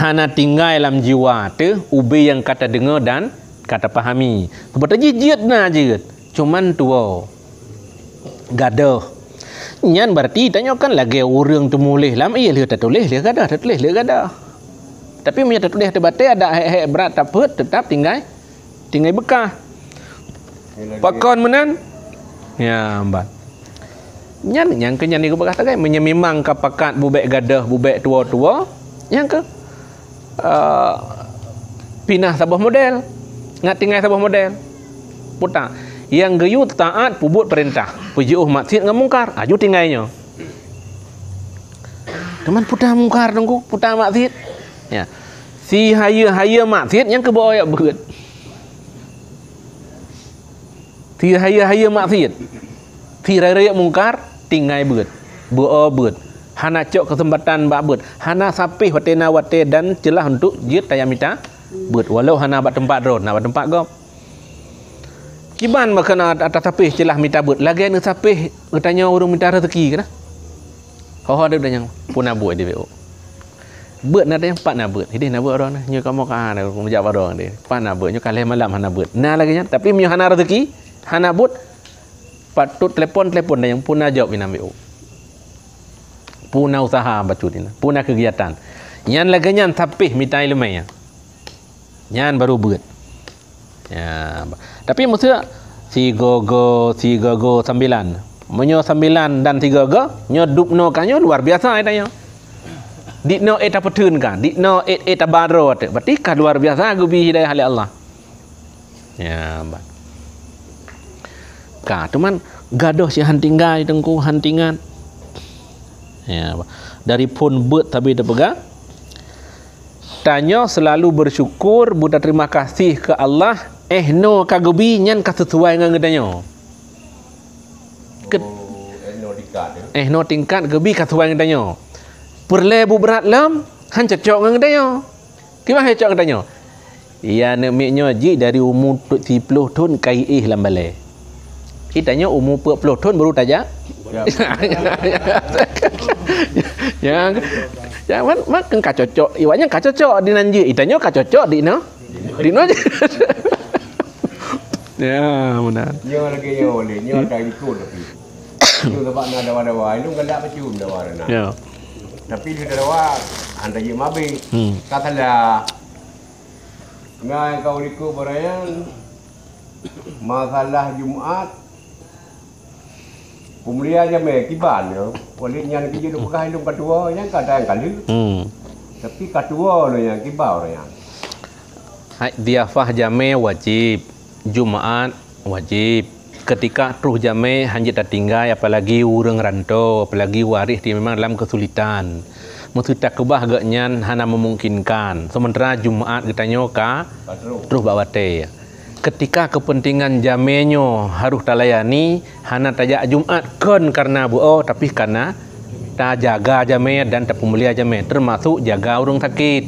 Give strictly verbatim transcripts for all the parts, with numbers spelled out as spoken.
Hana tinggai lam jiwa teuh ubé nyang ka tadeungoe dan ka tapahami. Seubab jih jeuet na jeuet, cuman tuwoe, gadôh. Nyan berarti tanyoe kan lagée ureuëng teumuléh lam ié, lheueh tatuléh lheueh gadôh, tatuléh lheueh gadôh. Tapi meunyoe tatuléh teubatée, adak hék-hék brat tapeuet, teutap tinggai, tinggai beukah. Pakon meunan? Ya, ban. Nyan nyang keu nyan geupeugah sagai, meunyoe mimang ka pakat bubek gadôh, bubek tuwoe-tuwoe, nyang keu, eh, pinah saboh model, ngat tinggai saboh model. Puta, nyang geuyue taát peubuet peurintah, peujiôh maksiet ngon mungkar, aju tinggai nyoe. Teuma puta mungkar teungku, puta maksiet. Ya. Si hayeue-hayeue maksiet nyang keu beuo jak beuet. Si hayeue-hayeue maksiet, si rayeuk-rayeuk mungkar, tinggai beuet, beuo beuet, hana cok keuseumpatan bak beuet, hana sapéh watée na watée dan ceulah untuk jeuet tajak mita beuet, walau hana bak teumpat droe, na bak teumpat gob. Kiban meukeuna ata sapéh ceulah mita beuet, lagée neusapéh geutanyoe ureuëng mita reuzeki keunan. Ho-ho deuek nyang puna buet di W O. Beuet na teuh pat na beuet. Ideh na beuet orang ni. Nyoe kamoe ka na meujak barong deh. Pat na beuet. Nyoe ka lhée malam hana beuet. Na lagée nyan. Tapi meunyoe hana rezeki, hana beuet, patut telepon, telepon dan nyang puna jaweueb inan W O. Puna usaha bacut inan. Puna kegiatan. Nyan lagée nyan sapéh mita ileumé nyan. Nyan baru beuet. Ya, ba-, tapi meuseu sigogo, sigogo sambilan. Meunyoe sambilan dan sigogo, nyoe dubnoe ka nyoe luar biasa ita nyoe. Diknoe éh tapeutheun ka, diknoe éh, éh tabadroe teuk. Berarti ka luar biasa geubi hidayah lé Allah. Ya, ba-, ka, teuma gadôh si han tinggai teungku, han tingat. Ya, ba-, dari phon beuet tabi teupeugah, tanyoe seulalu beusyukur, beutaterima kasih keu Allah, éh noe ka geubi nyan ka sisuai ngon geutanyoe. Ket-, Oh, éh noe tingkat, ya? Éh noe tingkat geubi ka sisuai ngon geutanyoe. Peureulée bubrat lom, han cocok ngon geutanyoe. Kiban han cocok ngon geutanyoe. Ya, aneuk miet nyoe jih dari umu tu-, siploh thon ka iéh lam balée. Itanyoe umu peuet ploh thon baru tajak. Ya. Ya, ya, man, man ka cocok. Iwaknyan ka cocok di nan jih. Itanyoe ka cocok di na. Di na. Ya, benar. Nyoe lagée nyoe lé, nyoe ada likot tapi. Nyoe sebab na dawa-dawa, ilong galak pacum dawa na. Ya. Tapi di dawa, anda je mabe. Hmm. Ka salah. Ngai kau likot barayan. Masalah Jumat, peumulia jamé kiban nyoe. Oleh nyan keu jeuet peugah ilong ka tuwoe, nyan ka dang ka lheueh. Hmm. Tapi ka tuwoe lé nyan kiban ureuëng nyan. Hai, diafah jamé wajéb, Jumat wajéb. Keutika troh jamé han jeuet tatinggai, apalagi ureuëng rantô, apalagi waréh di memang dalam keusulitan. Meuseuti keubah geuh nyan hana meumungkinkan, seumeuntara Jumat geutanyoe ka troh bak watée. Keutika keupeuntengan jamé nyoe harôh talayani, hana tajak Jumat kon kareuna beuo, tapi kareuna tajaga jamé dan tapeumulia jamé, teumasok jaga ureuëng sakét.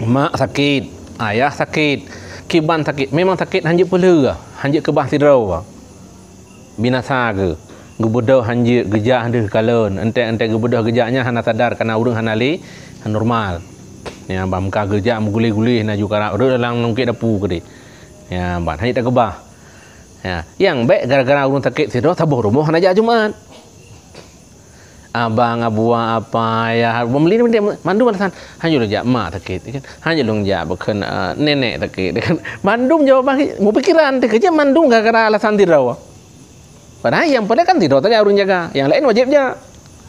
Mak sakét, ayah sakét, kiban sakét, memang sakét han jeuet peulheueh, han jeuet keubah sidroe. Binasa geuh. Geubeudôh han jeuet, geujak deuh kalon. Entek-entek geubeudôh geujak nyan hana sadar, kareuna ureuëng hana lé, hana normal. Ya, bak muka geujak meuguléh-guléh, na ju karap rhot dalam lungkét dapu keudeh. Ya, ban han jeuet takeubah. Ya, nyang bék gara-gara ureuëng sakét sidroe saboh rumoh hana jak Jumat. Abang, abuwa, apa, ayah, mandum alasan. Han jeuet lôn jak mak sakét, kan? Han jeuet lôn jak bukon, eh, nenek sakét, kan? Mandum jawaban meupikiran teuh keujeuet mandum gara-gara alasan sidroe. Padahai nyang paleng kan sidroe saja ureuëng jaga, nyang laén wajéb jak.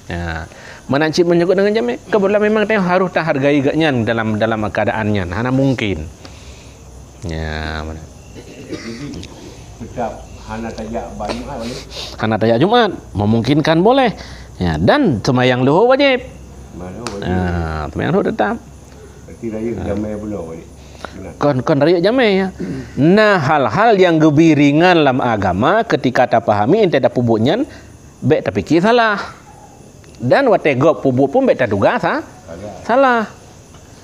Ya. Meunan cit meunyoe deungon jamé, keubeutulan memang teuh harôh tahargai geuh nyan dalam, dalam keuadaan nyan, hana mungkin. Ya, mana? Jadi, tetap hana tajak bak Jumat, boleh? Hana tajak Jumat, memungkinkan boleh. Ya, dan seumayang luhô wajéb. Mana boleh? Ya, seumayang luhô tetap. Berarti raya jamé bunoe boleh. Benar. Kon, kon rayeuk jamé, ya. Na hal-hal nyang geubi ringan lam agama, keutika tapahami, enteuk tapeubuet nyan, bék tapike salah. Dan watée gob peubuet pun bék taduga sa-, salah.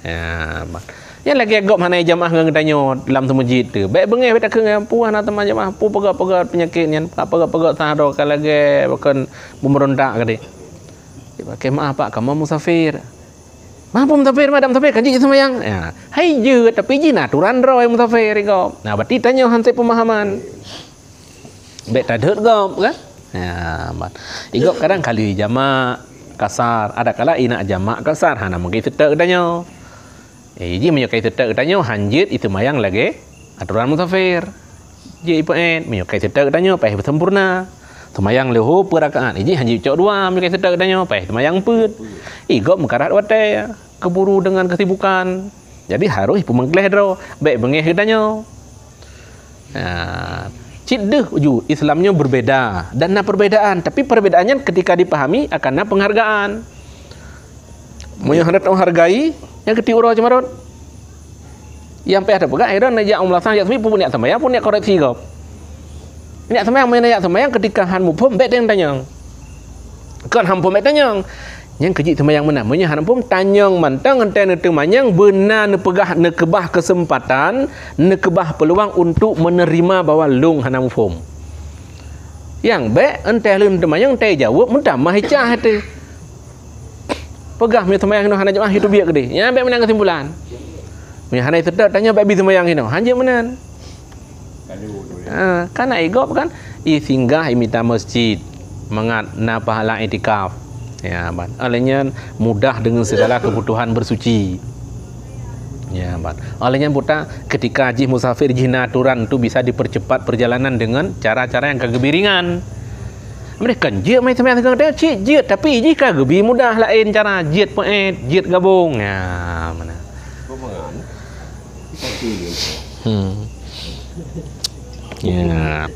Ya, ba-, nyan lagée gob hana jamaah ngon geutanyoe lam seumeujid teuh. Bék beungéh, bék takheun, "Peue hana teuma jamaah, peue peugét-peugét peunyakét nyan, peugét-peugét sah droe ka lagée bukon beumeurontak keudeh." Paké meu'ah, Pak, kamoe musafir. Mampu musafir, madak musafir kan jih seumayang. Ya. Hai jeuet, tapi jih na aturan droe musafir igob. Nah, berarti tanyoe han sép pemahaman. Bèk tadhôt gob kan? Ya, ban. Igob kadang kali jamak kasar, ada kala inak jamak kasar, hana mungkin seutôt geutanyoe. Eh, jih meunyoe kai seutôt geutanyoe, han jeuet iseumayang lagèe aturan musafir. Jeuet ipeuet, meunyoe kai seutôt geutanyoe, paih beusempurna. Seumayang leuhô peuet rakaat, eh, jih han jeuet cok dua, meunyoe kai seutôt geutanyoe, paih seumayang peuet. Igob meukarat watèe, keburu dengan kesibukan. Jadi harus ipeumeugleh droe, bèk beungèh geutanyoe. Ha, cit deuh ju Islam nyoe berbeda dan na perbedaan, tapi perbedaan nyan ketika dipahami akan na penghargaan. Meunyoe hana teuhargai, nyang keuti uroe ceumarot. Nyang payah tapeugah, akhirnya neujak umrah sang, jak seumayang, pun niat seumayang, pun niat koreksi gob. Niat seumayang, meunyoe niat seumayang, ketika han muphom, bèk tanyong. Kon han muphom, bèk tanyong. Nyang keujeuet seumayang meunan. Meunyoe hana muphom, tanyong mantong, entèe neuteumanyong, beuna neupeugah, neukeubah keuseumpatan, neukeubah peuluang untuk meuneurima bahwa lôn hana muphom. Nyang bèk, entèe lôn teumanyong, entèe jaweueb, meutamah icah até. Peugah meunyoe seumayang hinoe hana jeuet, ah, itu biek keudeh. Nyan bèk meunan keusimpulan. Meunyoe hana seutôt tanyoe bèk bi seumayang hinoe. Han jeuet meunan. Ha, kan na igob kan? I singgah i mita masjid. Mangat na pahala iktikaf. Ya, ban. Oleh nyan mudah dengan segala kebutuhan bersuci. Ya, ban. Oleh nyan buta ketika jih musafir jih na aturan tu bisa dipercepat perjalanan dengan cara-cara yang ka geubi ringan. Meunyoe kan jeuet mai seumayang sigoe teuk, cit jeuet, tapi jih ka geubi mudah laén cara, jeuet peuet, jeuet gabong. Ya, mana? Pemangan. Tapi Hmm. Ya.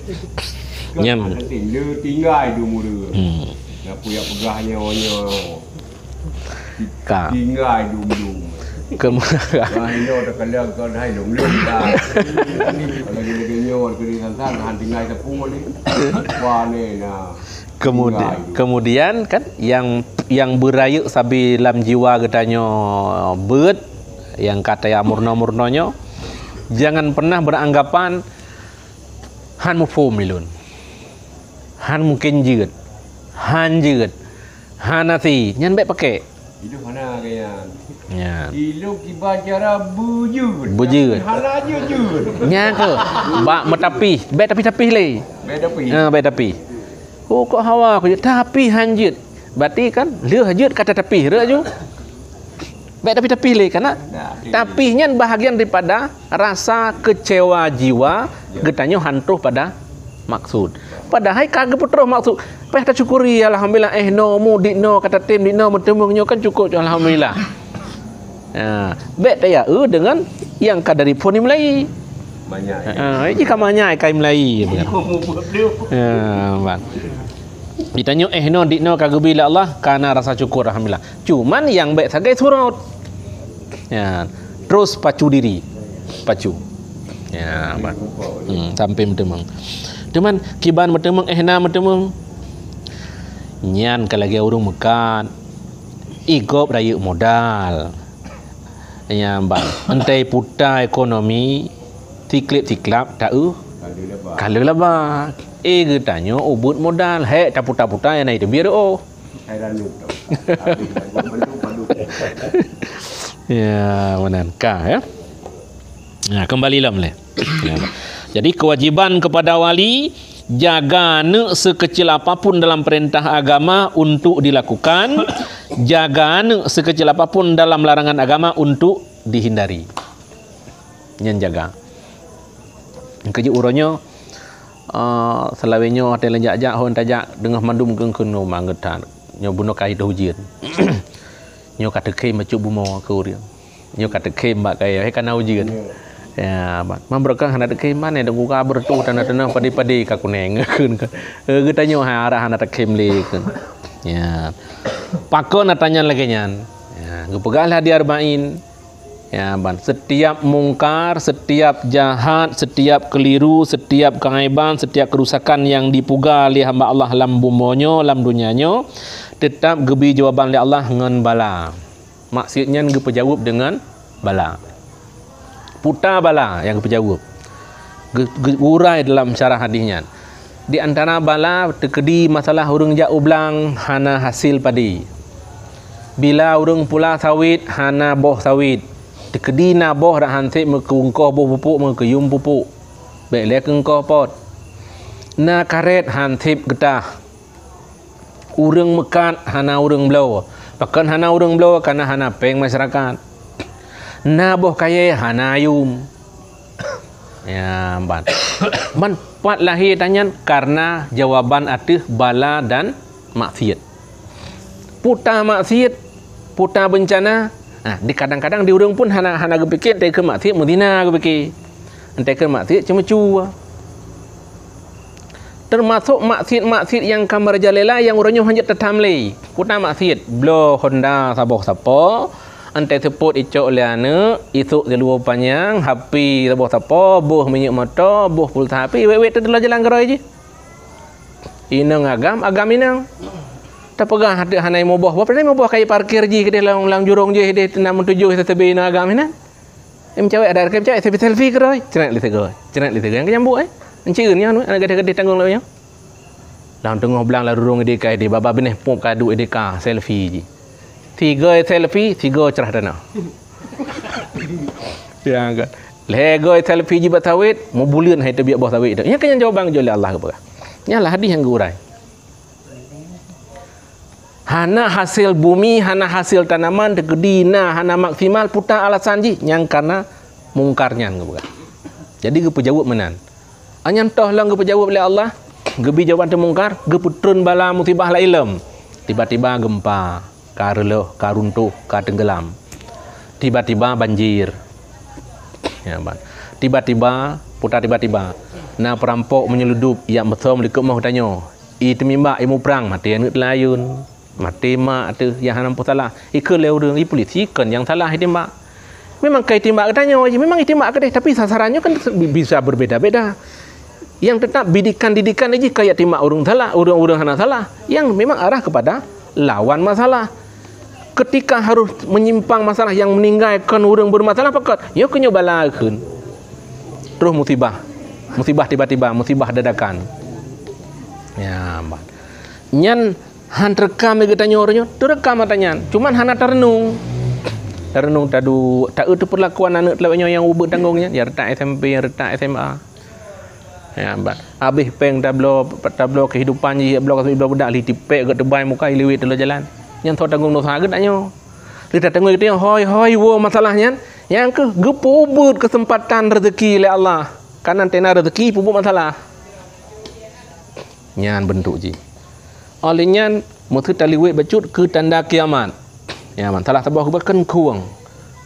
Kan nyam. Ada tenda tinggai di mura. Hmm. Napa yang peugah nyoe, nyoe? Ka. Tinggai dum-dum. Kemudian. Nah, ino dah kalian kau dah dum-dum dah. Lagi-lagi nyoe kali sansan han tinggai tepung ni. Wah ni nah. Kemudi-, kemudian kan yang, yang beurayeuk sabe lam jiwa geutanyoe beuet, yang kata ya murno-murno nyoe, jangan pernah beranggapan han muphom ilôn. Han mungken jeuet. Han jeuet. Han até. Nyan bèk pakèk. Idup hana gaya. Ya. Ilok kiban cara bujur. Bujur. Tapi hana jujur. Nya ke? Bak meutapih. Bèk tapih-tapih lé. Bèk tapih. Ha, bèk tapih. Oh, kok hawa aku jeuet. Tapi han jeuet. Berarti kan, lheueh jeuet kata tapih. Rek ju. Bèk tapih-tapih lé, karena tapih nyan bahagian daripada rasa kecewa jiwa geutanyoe han troh pada maksud. Padahai ka geupeutroh maksud. Payah tasyukuri, alhamdulillah, eh, no, mu, di no, ka tatem, di no, meuteumeung nyoe kan cukup, alhamdulillah. Ha, bèk taya eu dengan yang ka dari phon mulai. Manyai. Ha, ini ka manyai kai mulai. Ha, bang. Ditanyoe, eh, no, di no, ka geubi lé Allah, ka na rasa syukur, alhamdulillah. Cuman nyang bèk sagai surot. Ya, terus pacu diri. Pacu. Ya, ban. Hmm, sampai meuteumeung. Cuman kiban meuteumeung, eh, na meuteumeung. Nyan ka lagèe ureueng meukat. Igob rayeuk modal. Nyan ban. Entei puta ekonomi, tiklep-tiklap ta eu. Ka lheueh laba. Eh, geutanyoe ubeuet modal. Hek taputa-puta nyang na iteubiet oh. Hai ranub tau. Habis lagu mandum, mandum. Ya, meunan. Ka, ya. Nah, kembali lom lé. Ya. Jadi, kewajiban kepada wali, jaga aneuk sekecil apapun dalam perintah agama untuk dilakukan, jaga aneuk sekecil apapun dalam larangan agama untuk dihindari. Nyan jaga. Keujeuet uroe nyoe, ah, seulawé nyoe watèe lôn jak-jak, hon tajak, deungoh mandum geungkeuen nyoe mangat that. Nyoe bunoe ka itôh ujeuen. Nyoe ka teukhém bacut bumoe keu ureueng. Nyoe ka teukhém bak kayèe, he ka na ujeuen. Ya, ban. Man beureukat hana teukhém, man, eh, dan buka beureutoh tanoh-tanoh padé-padé ka kunèng. Kheun ka. Eh, geutanyoe hai arah hana teukhém lé kheun. Ya. Pakon ata nyan lagèe nyan? Ya, geupeugah lé di Arba'in. Ya, ban. Setiap mungkar, setiap jahat, setiap keliru, setiap keaiban, setiap kerusakan yang dipuga lé hamba Allah lam bumoe nyoe, lam donya nyoe, teutap geubri jawaban lé Allah ngon bala. Maksud nyan geupeujaweueb deungon bala. Puta bala nyang geupeujaweueb. Geu-, geuurai dalam syarah hadis nyan. Di antara bala teukeudi masalah ureueng jak u blang hana hasé padé. Bila ureuëng pula sawit hana boh sawit, teukeudi na boh dak hanseb meukeungkoh boh pupuk meukeuyum pupuk, bék lé keungkoh pot. Na karét hanseb geutah, ureuëng meukat hana ureuëng bloe, pakon hana ureuëng bloe kana hana péng masyarakat. Na boh kayée hana ayum. Ya, ban. Ban pat lahé tanyan karena jawaban ateueh bala dan maksiat. Puta maksiat, puta beuncana. Nah, di kadang-kadang di ureuëng pun hana hana geupike, entah keu maksiat meuzina geupike. Entah keu maksiat ceumeucue. Teumasok maksiat-maksiat nyang ka meurajalela nyang uroe nyoe hanjeuet teutam lé. Puta maksiat, bloe honda saboh sapo, entah seupôt icok lé aneuëk, isok siluweue panyang, hape saboh sapo, boh minyeuk moto, boh pulsa hape, wék-wék teuh diloe jalan keudroe jih. Inong agam, agam inong. Tapeugah hana muboh, boh peureulée muboh kayée parkir jih keudeh lam, lam jurong jih deh na meutujoh sabe inong agam inong. Em cawek ada rekam cawek selfie selfie keudroe. Cret lé sigoe. Cret lé sigoe. Nyang keujambuk eh. Encik nyan anak gadeh-gadeh tanggong lawét nyoe. Lam teungoh blang lam rurung ideka ideh baba binéh pop kadu ideka selfie jih. Sigoe selfie, sigoe cerah tanah. Ya kan. Lhée goe selfie jih bak sawit, mubuleuen hai teubiet boh sawit tu. Nyan kan nyang jawaban geujok lé Allah geupeugah. Nyan lah hadih nyang geuurai. Hana hasé bumi, hana hasé tanaman, teukeudi na hana maksimal, puta alasan jih nyang kana mungkar nyan geupeugah. Jadi geupeujaweueb meunan. Nyan toh lom geupeujaweueb lé Allah, geubi jawaban teumungkar, geupeutreun bala musibah laén lom. Tiba-tiba geumpa, ka reuloh, ka runtoh, ka teunggelam. Tiba-tiba banjir. Ya, ban. Tiba-tiba, puta tiba-tiba. Na peurampok meunyeludup, yak meusom likot moh tanyoe. I teumimbak i muprang, maté aneuëk teulayeuen, maté mak teuh nyang hana meusalah. Ikheun lé ureuëng, i pulisi kon nyang salah itimbak. Memang ka itimbak geutanyoe jih, memang itimbak keudeh, tapi sasaran nyoe kan bisa berbeda-beda. Yang tetap didikan-didikan jih ka yak timbak ureuëng salah, ureuëng-ureuëng hana salah. Yang memang arah kepada lawan masalah. Ketika harus menyimpang masalah yang meninggai kon ureuëng bermasalah pakot, nyoe keunyoe bala kheun. Terus musibah. Musibah tiba-tiba, musibah dadakan. Ya, ban. Nyan han teurekam lé geutanyoe uroe nyoe, teurekam ata nyan. Cuman hana tareunung. Tareunung tadu, taeu teupeurlakuan aneuëk teulawét nyoe nyang ubeut tanggong nyan, ya retak S M P, ya retak S M A. Ya, ban. Abéh péng tabloe, tabloe kehidupan jih, bloe kasut, bloe bedak, li tipék geuh teubai muka, iliwet teuloe jalan. Nyan soe tanggong dosa geutanyoe. Lé tatanggong geutanyoe hoi-hoi woe masalah nyan, nyang keuh geupeubuet keuseumpatan rezeki lé Allah. Kanan tena rezeki peubuet masalah. Nyan beuntuk jih. Óh lheueh nyan, meuseu taliwet bacut keu tanda kiamat. Ya, man, salah saboh geuba kan khueng.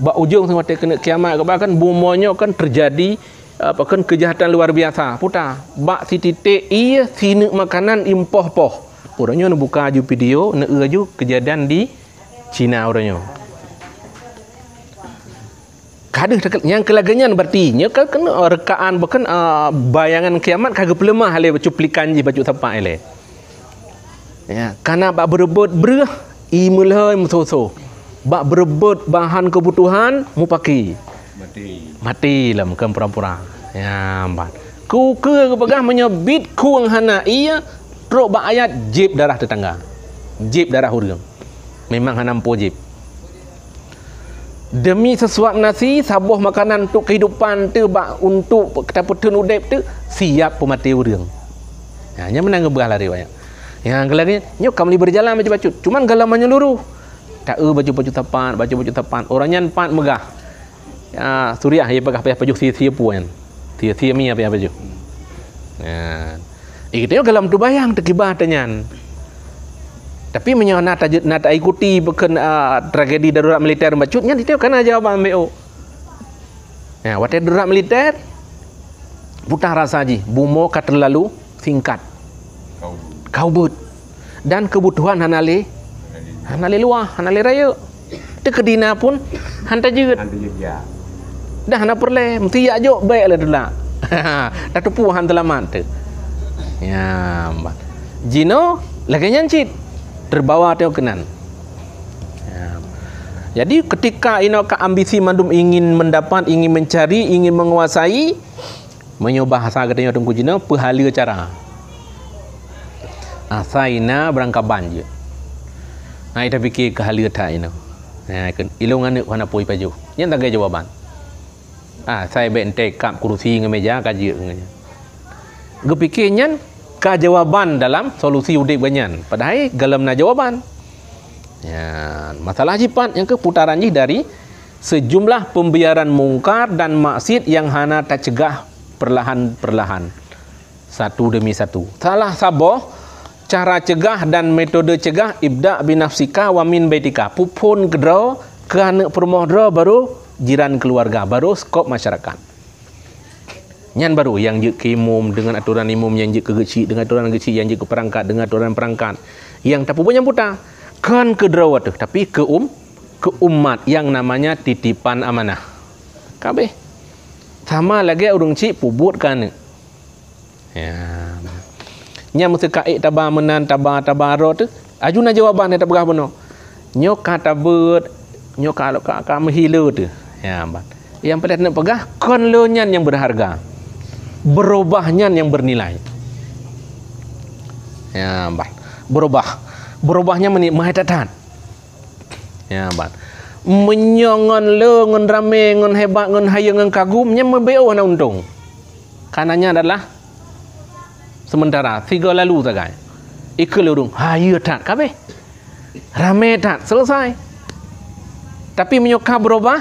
Bak ujong watée keuneuk kiamat geuba kan bumoe nyoe kan teujadi, apa kan, keujahatan luar biasa. Puta, bak sititék ié sineuk makanan impoh-poh. Uroe nyoe neubuka aju video, neueu aju keujadian di Cina uroe nyoe. Kadeuh nyang keu lagée nyan berarti nyoe ka keuneuk rekaan, bahkan, ah, bayangan kiamat ka geupeuleumah lé cuplikan jih bacut sapak ilée. Ya, kana bak beureubot breueh, i meulhôi meusoh-soh. Bak beureubot bahan keubutuhan mupaki. Mati. Mati lom keu pura-pura. Ya, ban. Keu keue geupeugah meunyoe bit khueng hana ié, trok bak ayat jieb darah teutangga. Jieb darah ureuëng. Memang hana meupo jieb. Demi seusuap nasi, saboh makanan untuk kehidupan teuh bak untuk tapeutheun udeb teuh siap peumaté ureuëng. Ha, nyan meunan geupeugah lari wayang. Nyang keu lagée nyoe ka meuli beujalan bacut-bacut. Cuman galom meunyeluruh. Taeu bacut-bacut sapat, bacut-bacut sapat. Ureuëng nyan pat meugah. Ya, Suriah, ya, payah pajoh sie-sie puan. Sie-sie mi payah pajoh. Ya. Eh, kita galom teubayang teukiba teuh nyan. Tapi meunyoe na tajeuet, na taikuti bukon, ah, tragedi darurat militer bacut nyan, itu kana jawaban B O. Ya, watée darurat militer, puta rasa jih, bumoe ka teulalu singkat. Kau buet. Dan keubutuhan hana lé, hana lé luwah, hana lé rayeuk. Teukeudi na pun han tajeuet. Han tajeuet, ya. Dah hana peureulée, meusti jak jok bék lé teulak. Tateupeue han teulamat teuh. Ya, ban. Jinoe lagée nyan cit, teubawa teuh keunan. Ya. Jadi, ketika inoe ka ambisi mandum ingin mendapat, ingin mencari, ingin menguasai, meunyoe bahasa geutanyoe Teungku jinoe, peuhaleue cara. Asai na beurangkaban jeuet. Hai tapike keu haleue that inoe. Ha, kheun, ilong aneuk hana pui pajoh. Nyan lagée jawaban. Ah, sai bék entek kap kurusi ngon meja ka jeuet ngon nyan. Geupike nyan ka jawaban dalam solusi udeb geuh nyan. Padahai galom na jawaban. Nyan, masalah jipat nyang keu putaran jih dari sejumlah pembiaran mungkar dan maksiat yang hana tacegah perlahan-perlahan. Satu demi satu. Salah saboh cara cegah dan metode cegah, ibda' binafsika wa min baitika. Peuphon keudroe, keu aneuk peurumoh droe, baru jiran keuluwarga, baru skop masyarakat. Nyan baru nyang jeuet keu imum deungon atoran imum, nyang jeuet keu geuchik deungon atoran geuchik, nyang jeuet keu peurangkat deungon atoran peurangkat. Nyang tapeubuet nyang puta, kon keu droe teuh, tapi keu um-, keu umat nyang namanya titipan amanah. Kabeh. Sama lagée ureuëng chik peubuet keu aneuk. Ya. Nyan meuseuka ék taba meunan, taba, taba roh teuh. Aju na jawaban nyang tapeugah bunoe. Nyoe ka tabeuet, nyoe ka, ka, ka meuhilo teuh. Ya, ban. Nyang paléng tapeugah, kon lôn nyan nyang berharga. Berubah nyan nyang bernilai. Ya, ban. Berubah. Berubah nyan meuni meuhai that-that. Ya, ban. Meunyoe ngon le, ngon ramé, ngon hebat, ngon hayeu, ngon kagum, nyan meubeuet hana untông. Karena nyan adalah sementara, sigoe lalu sagai. Ikeu lurung, hayeu that, kabeh. Ramé that, selesai. Tapi meunyoe ka berubah,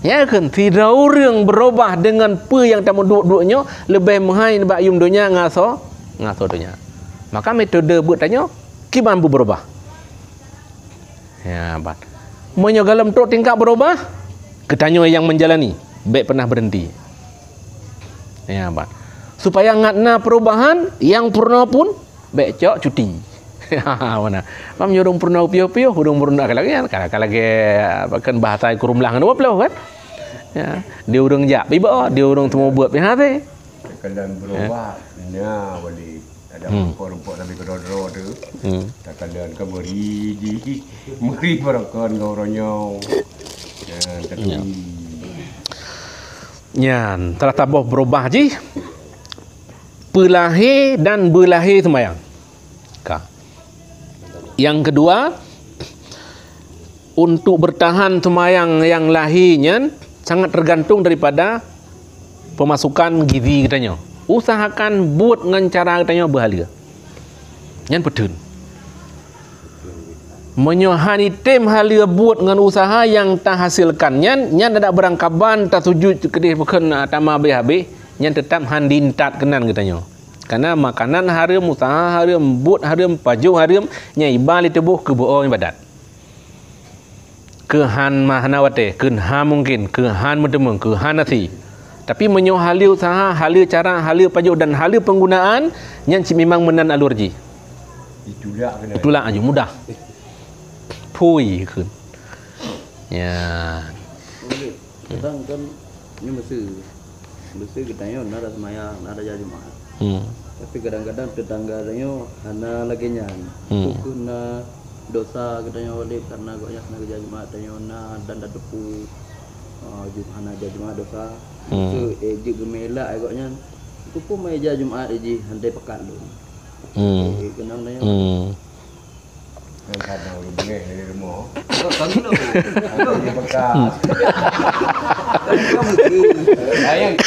ya kan, sidroe ureuëng berubah dengan peue nyang tameuduek-duek nyoe, leubeh meuhai nibak yum donya ngasoe, ngasoe donya. Maka metode buet tanyoe, kiban berubah. Ya, ban. Meunyoe galom trok tingkat berubah, geutanyoe nyang menjalani, bék pernah berhenti. Ya, ban. Supaya ngat na perubahan, nyang peurunoe pun bék cok cuti. Mana? Bang nyurung peurunoe piôh-piôh, ureuëng peurunoe ka lagée, ka, ka lagée, apa kan bahasa kurumlah ngon dua puluh kan? Ya, di ureuëng jak piba, di ureuëng teumu buet pih hase. Kadang berubah, nya wali. Ada hmm. Rumpok-rumpok tapi kedua-dua tu. Hmm. Takalon ke meri di meri berakon ke orang nyau. Ya, tapi ya. Nyan, salah saboh berubah jih peulahé dan beulahé sembahyang. Ka. Yang kedua, untuk bertahan sembahyang nyang lahé nyan sangat tergantung daripada pemasukan gizi geutanyoe. Usahakan buet ngon cara geutanyoe beuhaleue. Nyan peuteun. Meunyoe hana tem haleue buet ngon usaha nyang tahasilkan nyan, nyan adak beurangkaban tasujut keudeh bukon tama habéh-habéh, nyan teutab han diintat keunan geutanyoe. Karena makanan hareuem, usaha hareuem, buet hareuem, pajoh hareuem, nyan iba lé tuboh keu beuo ibadat. Keu han ma-, hana watée, keu han mungken, keu han meuteumé, keu han asie. Tapi meunyoe haleue usaha, haleue cara, haleue pajoh dan haleue peunggunaan, nyan cit mimang meunan alur jih. Ditulak keunan. Ditulak aju mudah. Phui kheun. Ya. Kadang kan nyoe meuseu. Meuseu geutanyoe na dak seumayang, na dak jak Jumat. Hmm. Tapi kadang-kadang tetangga tanyoe hana lagée nyan. Hmm. Ukeue na dosa geutanyoe oleh karena gobnyan hana geujak Jumat, tanyoe na dan dak teupeu, ah, Ju-, hana jak Jumat dosa. Hmm. Meuseu, eh, jeuet geumeulak, eh, gobnyan. Keupeue meujak Jumat, eh, jih hantei pakat lôn. Hmm. Eh, keunong tanyoe. Hmm. Kan kadang ureuëng beungéh dari rumoh. Oh, kami tu. Kami bekas. Ayang,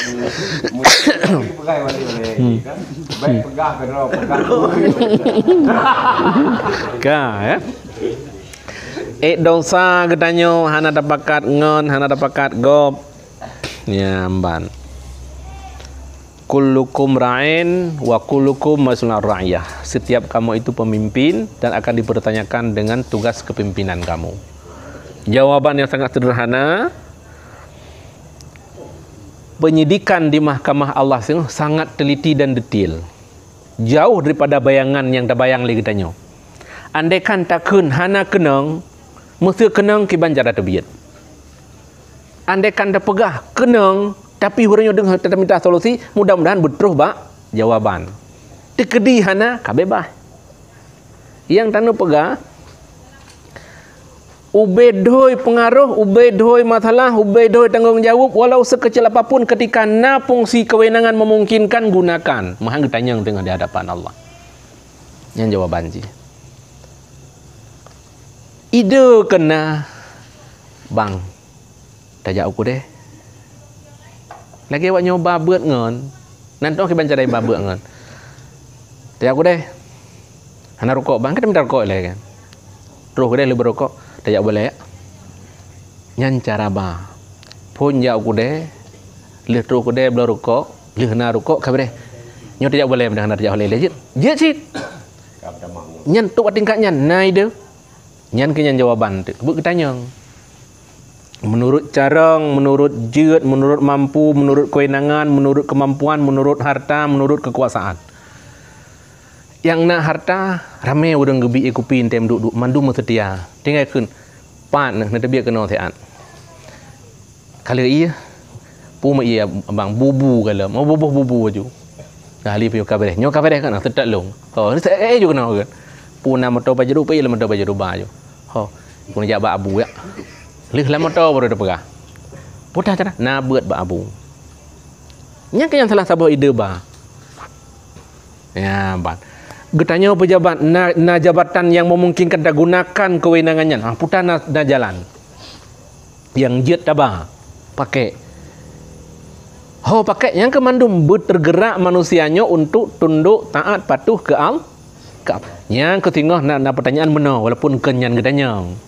mesti pegai balik oleh, kan? Baik pegang ke dalam, pegang. Ka, ya. Eh, dosa geutanyoe hana tapakat ngon, hana tapakat gob. Ya, ban. Kullukum ra'in wa kullukum mas'ulun an ra'iyah. Setiap kamu itu pemimpin dan akan dipertanyakan dengan tugas kepemimpinan kamu. Jawaban yang sangat sederhana, penyidikan di mahkamah Allah sungguh sangat teliti dan detil. Jauh daripada bayangan yang tabayang lé geutanyoe. Andaikan takheun hana keunong, meuseu keunong kiban cara teubiet. Andaikan tapeugah keunong, tapi ureuëng nyoe deungon taminta solusi, mudah-mudahan beutroh bak jawaban. Teukeudi hana, ka beubaih. Nyang taneuk peugah, ubé dhôi peungaroh, ubé dhôi masalah, ubé dhôi tanggong jaweueb, walau sekecil apapun, ketika na fungsi kewenangan memungkinkan, gunakan. Meuhan geutanyong teungoh di hadapan Allah. Nyan jawaban jih. Ide keu na, bang, tajak u keudè. Lagèe awak nyoe ba beuet ngon, nan toh kiban cara ba beuet ngon. Tajak u keudè. Hana rukok, bang, ka tamita rukok lé kan. Troh u keudè lheuh beurukok, tajak u balè. Nyan cara ba. Phôn jak u keudè, lheuh troh u keudè bloe rukok, lheuh na rukok ka beureh. Nyoe tajak u balè, hana tajak u balè lé jeuet. Jeuet cit. Nyan trok bak tingkat nyan, na ide. Nyan keuh nyan jawaban teuk. Beuet geutanyong. Meunurot carông, meunurot jeuet, meunurot mampu, meunurot keuwenangan, meunurot keumampuan, meunurot harta, meunurot keukuasaan. Nyang na harta, ramé ureuëng geubi ié kupi tém duek-duek, mandum meuseutia. Tinggai kheun, pat neuh, neuteubiet keunoe siat. Ka lheueh ié, peue meuié abang, bubu ka lom. Oh, buboh bubu aju. Dah lheueh piôh ka beureh. Nyoe ka beureh kan, teutak lông. Oh, eh, eh, ju keunoe kan. Peue na moto Pajero, peue ié moto Pajero ba aju. Ho, peue jak bak abu ya. Lheueh lam moto baru teupeugah. Peue teuh cara, na beuet bak abu. Nyan keuh nyang salah saboh ide ba. Ya, ban. Geutanyoe pejabat na, na jabatan nyang memungkinkan tagunakan kewenangan nyan. Ah, peue teuh na, na jalan. Nyang jeuet taba, pakèk. Ho pakèk nyang keu mandum beuteugeurak manusia nyoe untuk tundok taat patuh keu Al-, keu Al-, nyang keu singoh na, na peutanyaan meunoe walaupun kon nyan geutanyong.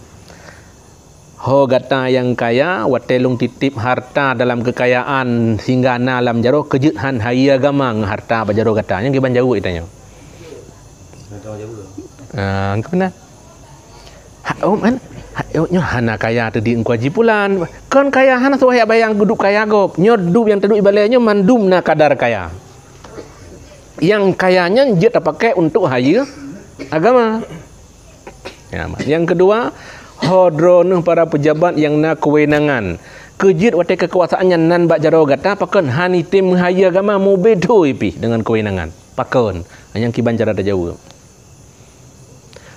Ho gata nyang kaya, watèe lôn titip harta dalam keukayaan sehingga na lam jaroe, keu jeuet han hayeue agama ngon harta bak jaroe gata. Nyan kiban jaweueb tanyoe. Ah, keunan. Hak, oh, man, hak, oh, nyoe hana kaya teuh di Teungku Haji Pulan. Kon kaya hana suwah jak bayang geuduek kaya gob. Nyoe duek nyang taduek ibalèe nyoe mandum na kadar kaya. Nyang kaya nyan jeuet tapakèk untuk hayeue agama. Ya, ma-, nyang keudua, ho droeneuh para pejabat nyang na keuwenangan. Keu jeuet watèe keukuasaan nyan nan bak jaroe gata, pakon han item meuhayeue agama, mubé thoi pih deungon keuwenangan. Pakon? Nyang kiban cara tajaweueb.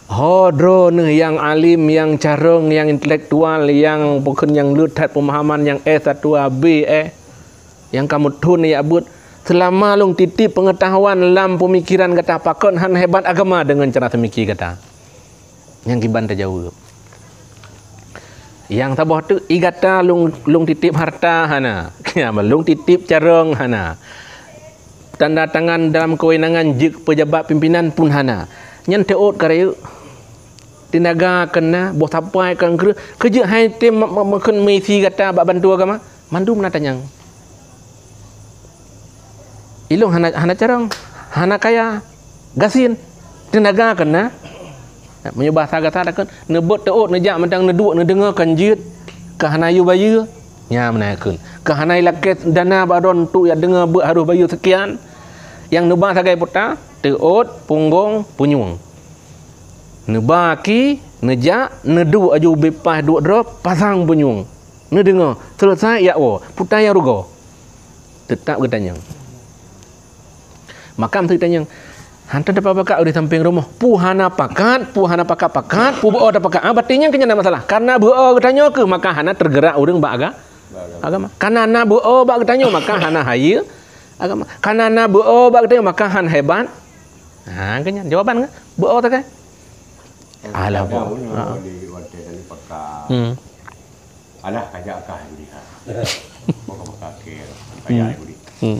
Ho droeneuh nyang alim, nyang carông, nyang intelektual, nyang pakon nyang le that peumahaman, nyang S satu A B eh. Nyang ka meuthon jak beuet, seulama lôn titip peungeutahuan lam peumikeran gata, pakon han hebat agama deungon cara seumike gata. Nyang kiban tajaweueb. Nyang saboh teuk, ié gata lôn, lôn titip harta hana. Lôn titip carông hana. Tanda tangan dalam keuwenangan jeuet pejabat pimpinan pun hana. Nyan teuôt ka rayeuk. Teunaga keu na, boh sapai ka kreueh. Keu jeuet han item ma-, ma-, makheun meuisi gata bak bantu agama. Mandum na tanyong. Ilôn hana, hana carông, hana kaya, gasien, teunaga keu na. Meunyoe basa gata takheun, neubeuet teuôt, neujak mantong neuduek, neudeungoe kon jeuet, ka hana yue bayeue. Nyan meunan kheun. Ka hana ilakèe dana bak droe untuk jak deungoe beuet harôh bayeue seukian. Nyang neuba sagai puta, teuôt, punggong, punyueng. Neuba aki, neujak, neuduek aju ubé paih duek droe, pasang punyueng. Neudeungoe, seuleusai jak woe, puta nyang rugoe. Teutap geutanyong. Maka meuteutanyong, han teupeu pakat di sampéng rumoh. Peue hana pakat, peue hana pakat-pakat, peue beuo tapakat. Ah, berarti nyan keuh nyan na masalah. Karena beuo geutanyoe keuh, maka hana teugeurak ureuëng bak aga-, agama. Karena na beuo bak geutanyoe, maka hana hayeue agama. Karena na beuo bak geutanyoe, maka han hebat. Ha, keuh nyan jawaban kan? Beuo takai. Alah, ada beuo. Punya ha. Di warga tadi pakat. Hmm. Alah, kajak kah judi ha. Pokok-pokok akhir. Kajak judi. Hmm.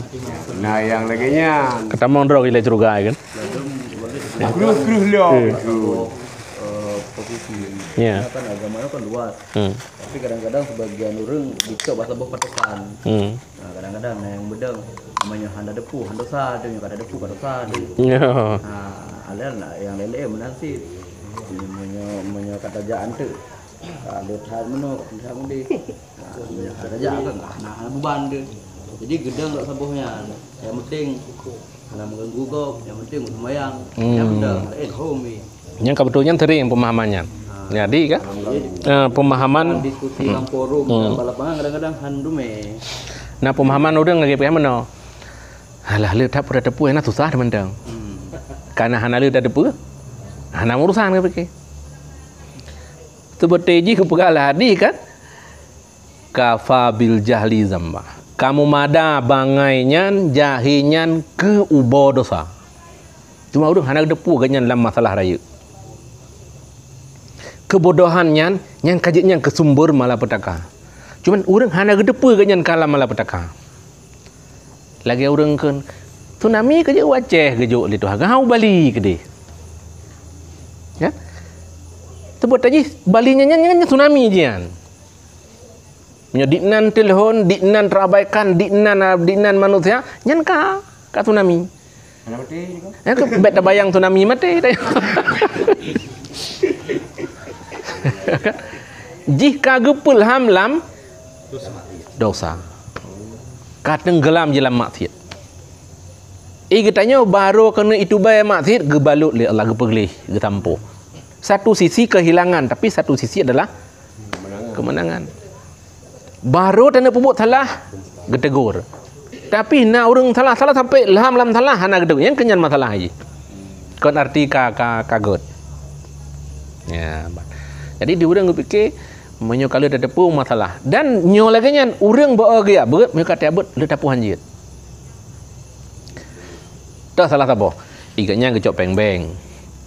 Nah, yang lagi nyan. Kata mondro gila juga kan. Kruh-kruh lo. Eh. Itu. Eh, posisi. Ya. Karena kan agama itu kan luas. Hmm. Tapi kadang-kadang sebagian orang dicok bahasa boh patokan. Hmm. Nah, kadang-kadang na nyang beudong, meunyoe hana deupeu, hana dosa, tu nyoe kada deupeu, kada dosa, tu. Ya. Ha, alah na nyang lain-lain meunan cit. Meunyoe, meunyoe kata jak anteuk. Ka le that meunoe, ka le that mudeh. Ha, meunyoe kata jak kan, na, na beban tu. Jadi geudong lom saboh nyan. Yang penting hana mengganggu gob, yang penting sembahyang. Hmm. Yang beudong, lain hom ni. Nyang ka beutôi nyan sering pemahaman nyan. Jadi kan, eh, pemahaman diskusi hmm. Dalam forum, hmm. Dalam lapangan kadang-kadang han dumé. Nah, pemahaman ureuëng lagi payah meunoe. Alah, le that pura teupeu na susah teumantong. Hmm. Karena hana le that teupeu, hana urusan ke pikir. Seperti jih kupeugah lah hadis kan. Kafa bil jahli zamba. Kamu mada bangai nyan, jahé nyan keu ubo dosa. Cuma ureuëng hana geuteupeue geuh nyan lam masalah rayeuk. keubodohan nyan, nyan ka jeuet nyan keu sumber malapetaka. Cuman ureuëng hana geuteupeue geuh nyan ka lam malapetaka. Lagée ureuëng kheun, tsunami ka jeuet u Aceh geujok lé Tuhan, hana u Bali keudeh. Ya? Teupeu jih Bali nyan, nyan, nyan tsunami jian. Meunyoe dinan teulhon, dinan terabaikan, dinan, dinan manusia, nyan ka, ka tsunami. Hana maté juga. Ya, ke, bèk tabayang tsunami maté. Jih ka geupeulham lam dosa. Ka tenggelam jih lam maksiat. Eh, geutanyoe barô keuneuk itubai maksiat, geubalot lé Allah, geupeugleh, geutampo. Satu sisi kehilangan, tapi satu sisi adalah kemenangan. Barô tanyoe peubuet salah, geutegur. Tapi na ureuëng salah-salah sampai lham lam salah, hana geutegur. Nyang keunyan masalah jih. Kon arti ka, ka, ka gét. Ya, ba-, jadi di ureuëng geupike, meunyoe ka lheueh tateupeue masalah. Dan nyoe lagée nyan, ureuëng beu geujak beuet, meunyoe ka tajak beuet, lheueh tapuhan jeuet. Toh salah saboh. Iga nyan geucok péng bank.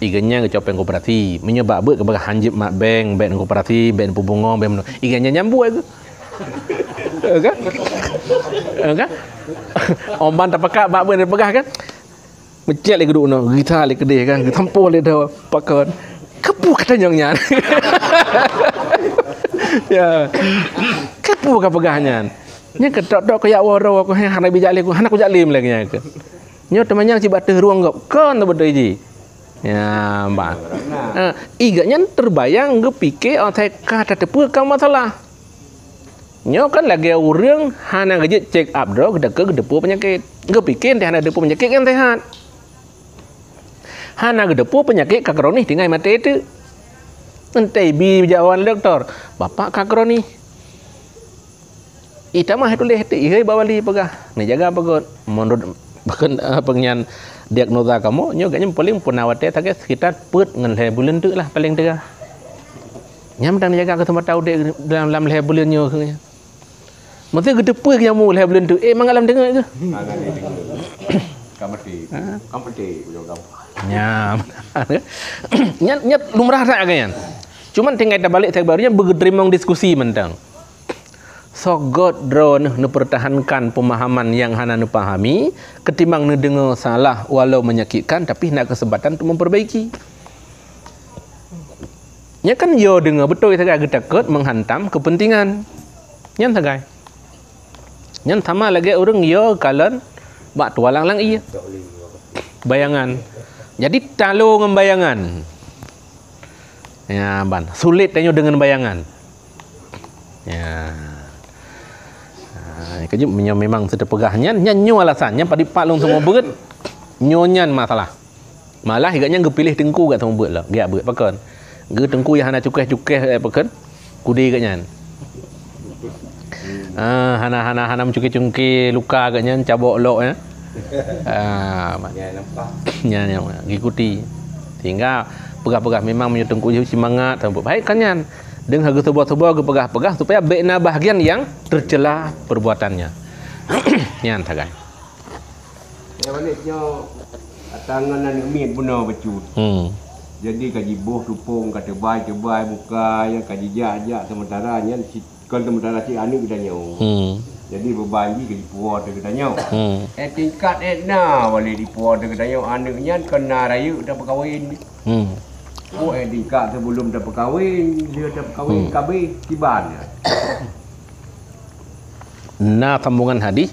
Iga nyan geucok péng koperasi. Meunyoe bak beuet keupeugah hanjeuet mat bank, bank koperasi, bank peubungo, bank meunoe. Iga nyan nyambua ke? Eh, kan? Eh, kan? Oman tapakat bak beuet peugah kan? Meucék lé geuduek noe, gita lé keudeh kan, geutampo lé dua pakon. Keupue ka tanyong nyan? Ya. Keupue ka peugah nyan? Nyan keutok-tok keu yak woro keu hana bijak lé, hana kujak lé lagée nyan keu. Nyoe teumanyong cit bak teuh rueng gob, kon beutôi jih. Ya, bah. Ha, iga nyan terbayang geupike asai ka tateupeue ka masalah. Nyoe kan lagée ureuëng hana geujeuet check up droe geutakeu geuteupeue peunyakét. Geupike enteh hana geuteupeue peunyakét nyang sehat. Hana geuteupeue peunyakét ka kronis tinggai maté teuk. Enteh bi jawaban doktor, "Bapak ka kronis." Itamah tuléh teuk ihai bak wali peugah, "Neujaga peugét." Menurut bahkan, eh, pengian diagnosa kamoe, nyoe geuhnyan paléng puna watée sagai sekitar peuet ngon lhée buleuen teuk lah paléng teuga. Nyan mantong neujaga keuseumatan udeb dalam, lam lhée buleuen nyoe. Mesti geuteupeue nyang mu lhée buleuen teuk, eh, mangat lam teungoh keuh. Ka maté. Ha? Ka maté, ujoe gampang. Nya, nyan, nyan lumrah that geuhnyan. Cuman tinggai tabalek sagai baru nyan beugeuteurimong diskusi mantong. Soe gét droeneuh neupeurtahankan peumahaman nyang hana neupahami, keutimbang neudeungoe salah walau menyakitkan, tapi na keuseumpatan untuk memperbaiki. Nyan kan yo deungoe beutôi sagai geutakot menghantam kepentingan. Nyan sagai. Nyan sama lagée ureuëng yo kalon bak tualang lam ié. Bayangan. Jadi talo ngon bayangan. Ya, ban. Sulet tanyoe deungon bayangan. Ya. Ha, keujeuet meunyoe memang teupeugah nyan, nyan nyoe alasan, nyan padub pat lôn seumubeuet, nyoe nyan masalah. Malah geuhnyan geupiléh teungku gak seumubeuet lom, gak beuet pakon. Geu teungku nyang hana cukéh-cukéh, eh, pakon, kudé geuhnyan. Ah, hana, hana, hana meucungké-cungké luka geuhnyan, cabok lok, ya. Ah, ma-, Nyan nampak. Nyan, nyan, ngikuti. Sehingga peugah-peugah memang meunyoe teungku jih simangat, baik kan nyan. Deungon geuseuboh-seuboh geupeugah-peugah supaya bék na bahagian nyang teucela perbuatannya. Nyan sagai. Ya, balik nyoe, ata ngon aneuk miet bunoe bacut. Hmm. Jadi ka jiboh tupông, ka teubai-teubai muka, ya, ka jijak-jak sementara nyan si Kon teumeudarah cit aneuk geutanyoe. Hmm. Jadi beuban jih keu jipuwoe ateueh geutanyoe. Hmm. Eh, tingkat eh na wali dipuwoe ateueh geutanyoe, aneuk nyan kon na rayeuk tapeukawen. Hmm. Oh, eh, tingkat sebelum tapeukawen, dia tapeukawen, hmm, kabeh kiban. Na sambungan hadis,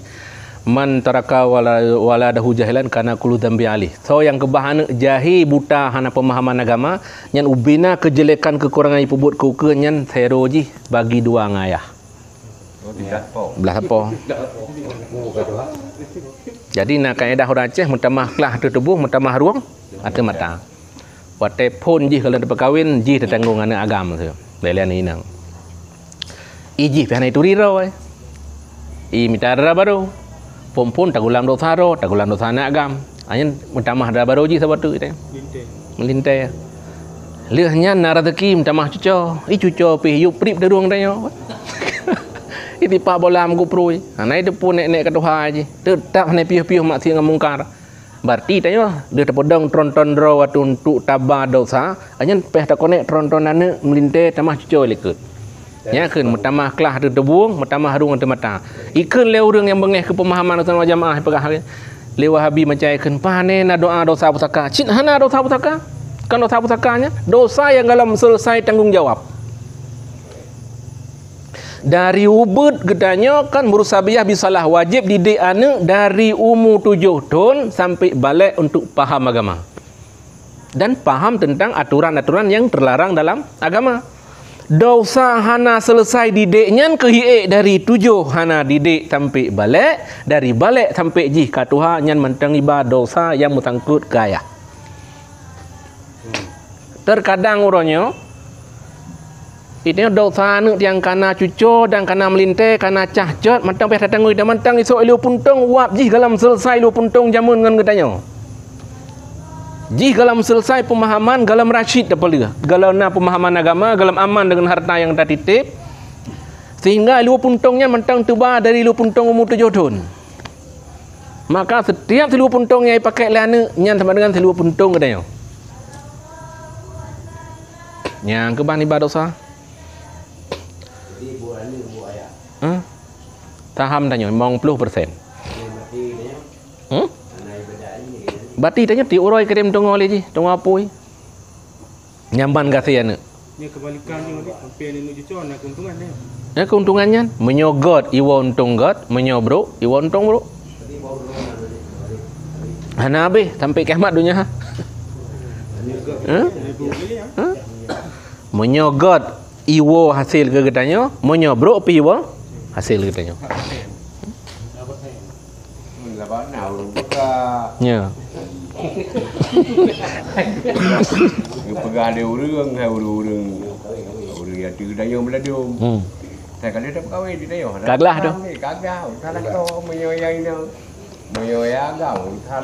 "Man taraka wala-, waladahu jahilan kana kullu dzambi alaih." Soe nyang keubah aneuk jahé, buta, hana peumahaman agama, nyan ubena keujelekan keukurangan jipeubuet keu ukeue nyan sero jih bagi dua ngon ayah. Oh, tiga po. Blah sapo. Jadi na kaedah ureuëng Aceh meutamah klah ateueh tuboh, meutamah rueng ateueh mata. Watée phon jih ka lheueh tapeukawen, jih tatanggong aneuk agam tu. Lé-lé aneuk inong. I jih pih hana ituri droe. I mita dara barô. Phon-phon tagulam dosa droe, tagulam dosa aneuk agam. Anyan meutamah dara barô jih saboh teuk teh. Meulintée. Lheueh nyan na raseuki meutamah cuco. I cuco pih yub prip teurueng tanyoe. I tipak bola meuguprui. Hana iteupeu nek-nek ka tuha jih. Teutap hana piôh-piôh maksiat ngon mungkar. Berarti tanyoe deuh tapeudong tron-tron droe watée untuk taba dosa, nyan pih takonek tron-tron aneuëk meulintée tamah cucoe likot. Nyan kheun meutamah klah teuh teubueng, meutamah harong ateueh mata. Ikheun lé ureuëng nyang beungéh keu peumahaman Ahlussunnah wal Jamaah peugah lé Wahabi macam ikheun, pane na doa dosa pusaka. Cit hana dosa pusaka. Kan dosa pusaka nyan, dosa nyang galom selesai tanggong jawab. Dari ubeuet geutanyoe kan mursabiah bisalah wajéb didik aneuëk dari umu tujoh thon sampai balek untuk paham agama dan paham tentang aturan-aturan yang terlarang dalam agama. Dosa hana selesai didik nyan keuh hiék dari tujoh hana didik sampai balek, dari balek sampai jih ka tuha nyan mantong iba dosa nyang meusangkut keu ayah. Terkadang uroe nyoe, itu dosa aneuëk nyang kana cucoe dan kana meulintée, kana cah cot, mantong pih tatangui dan mantong isok ilue puntong wab jih galom selesai ilue puntong jameun ngon geutanyoe. Jih galom selesai peumahaman, galom rasyid tapeuleueh, galom na peumahaman agama, galom aman deungon harta nyang tatitip, sehingga ilue puntong nyan mantong teuba dari ilue puntong umu tujoh thon. Maka setiap silue puntong nyang ipakék lé aneuëk nyan sama dengan silue puntong geutanyoe. Nyang keubah nibak dosa. Hah? Saham tanyoe limong ploh persen. Hmm? Berarti tanyoe tiep uroe kirém tungoe lé jih, tungoe apui. Nyan ban gaséh aneuëk. Nyan kebalikan nyoe, Dik. Hampir aneuk cucoe na keuntungan nyan. Na keuntungan nyan, meunyoe göt iwoe untông göt, meunyoe brok iwoe untông brok. Hana habéh sampai kiamat donya. Hah? Hah? Meunyoe göt iwoe hasé keu geutanyoe, meunyoe brok pih iwoe hasé keu geutanyoe. Ya. Geupeugah lé ureuëng, hai ureuëng-ureuëng, ureuëng nyang teuh tanyoe meuladôm. Hmm. Hai ka lheueh tapeukawen di tanyoe. Ka glah tu. Ka glah, urusan lakoe, meunyoe nyang inoe. Meunyoe nyang agam, urusan.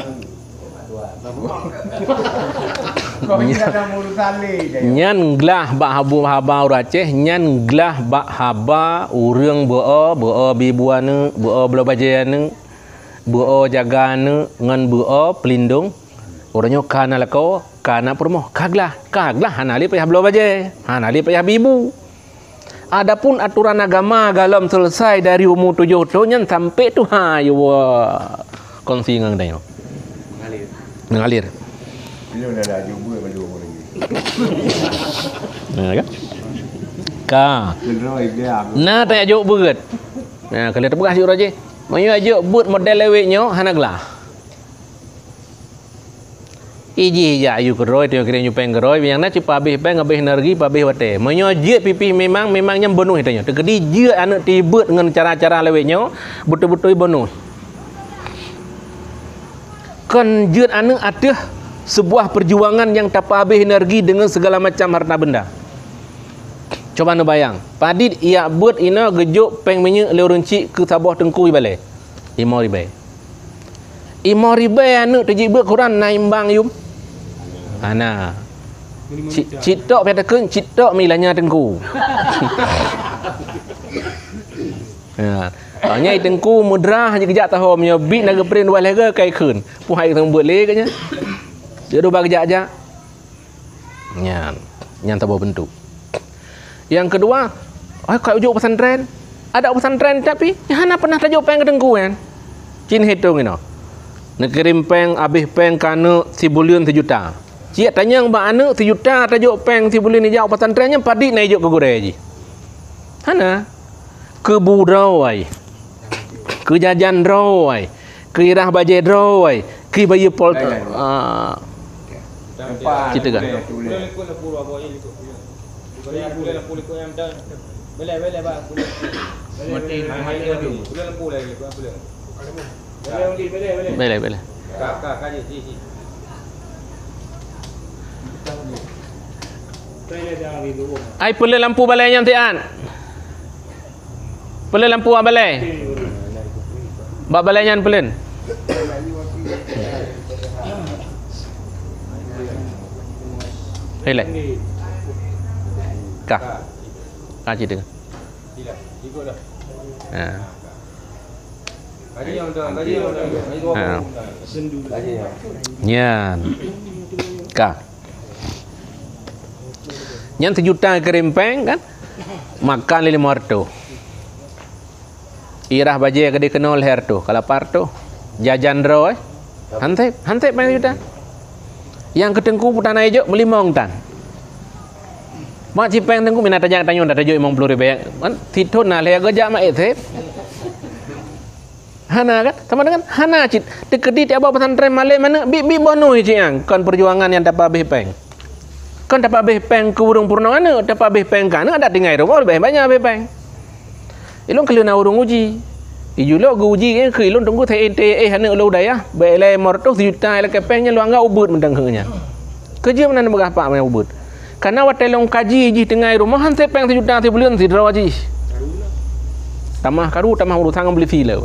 Kok nyang ada urusan lé, tanyoe. Nyan glah bak habu haba ureuëng Aceh, nyan glah bak haba ureuëng beuo, beuo bibu aneuëk, beuo bloe bajée aneuëk. Beuo jaga aneuëk ngon beuo peulindong, uroe nyoe ka na lakoe, ka na peurumoh, ka glah, ka glah hana lé payah bloe bajée, hana lé payah bibu. Adapun aturan agama galom selesai dari umu tujoh thon nyan sampai tuha yue kongsi ngon geutanyoe. Mengalir. Mengalir. Bila dah, dah jumpa berdua orang ni. Nah, kan? Ka. Kedua dia. Nah, tak jawab berat. Nah, kalau terpeugah si urang je. Meunyoe jeuet buet model lewet nyoe hana glah. Ijih jak ayu keudroe, tanyoe kirém nyoe péng keudroe, nyang na cit pabéh péng, habéh energi, pabéh watée. Meunyoe jeuet pipih memang, memang nyan bunoh tanyoe. Teukeudi jeuet aneuëk tibeuet ngon cara-cara lewet nyoe, beutôi-beutôi bunoh. Kon jeuet aneuëk ateueh sebuah perjuangan nyang tapabéh energi deungon segala macam harta benda. Cuba neubayang, padit ijak beuet inoe geujok péng minyeuk lé ureuëng chik keu saboh teungku ibalée. Limong ribée. Limong ribée aneuëk teujak beuet keu uroe na imbang yum? Hana. Cit, cit tok pih takheun, cit tok meulanya teungku. Ya. Awaknyan teungku mudrah hana geujak taho meunyoe bit na geuprint dua lhée ka ikheun. Puhai teungoh beuet lé ka nyan. Jadi ba geujak-jak. Nyan, nyan saboh bentuk. Nyang keudua, ai ka ujok pesantren. Ada pesantren tapi hana pernah tajok péng keu teungku nyan. Cit hitong inoe. Neukirém péng, abéh péng keu aneuëk sibuleuen sijuta. Cit tanyong bak aneuëk sijuta tajok péng sibuleuen ijak pesantren nyan padit na ijok keu gurée jih. Hana. Keu bu droe, keu jajan droe, keu irah bajée droe, keu bayeue pol-, ah, cit teuga. Beleh, beleh. Ai peuleueh lampu balai nyan siat. Peuleueh lampu bak balai. Bak balai nyan peuleueh. Rilek. Ka. Ka cit teuga. Ha. Ha. Nyan. Ka. Nyan sijuta kirém péng kan? Makan lé limong reutôh. Irah bajée keudéh keunoe lhée reutôh, ka lapan reutôh. Jajan droe, eh? Hán sép, hán sép péng sijuta. Nyang keu teungku putana ijok meulimong tan. Mak cit péng teungku mina tajak tanyoe dah tajok limong ploh ribée. Kan sithon na lhée geujak mak ék sép. Hana kan? Sama dengan hana cit. Teukeudi tieb pesantren malée manök bit-bit boh nui cit nyang kon peujuangan nyang tapabéh péng. Kon tapabéh péng keu ureuëng peurunoe aneuëk, tapabéh péng keu aneuëk adak tinggai rumoh leubeh banyak abéh péng. Ilôn keu lôn na ureuëng uji. Ijulok geu uji keu ilôn teungku thée éh aneuëk lôn dayah, bèk ilée limong reutôh sijuta ilée keu péng nyan lôn anggap ubeut mantong keu nyan. Keujeuet meunan beugah pak meunan ubeut. Karena watée lôn kaji jih tinggai rumoh hán sép péng sijuta sibuleuen sidroe jih. Tamah karu, tamah urusan ngon polisi lé.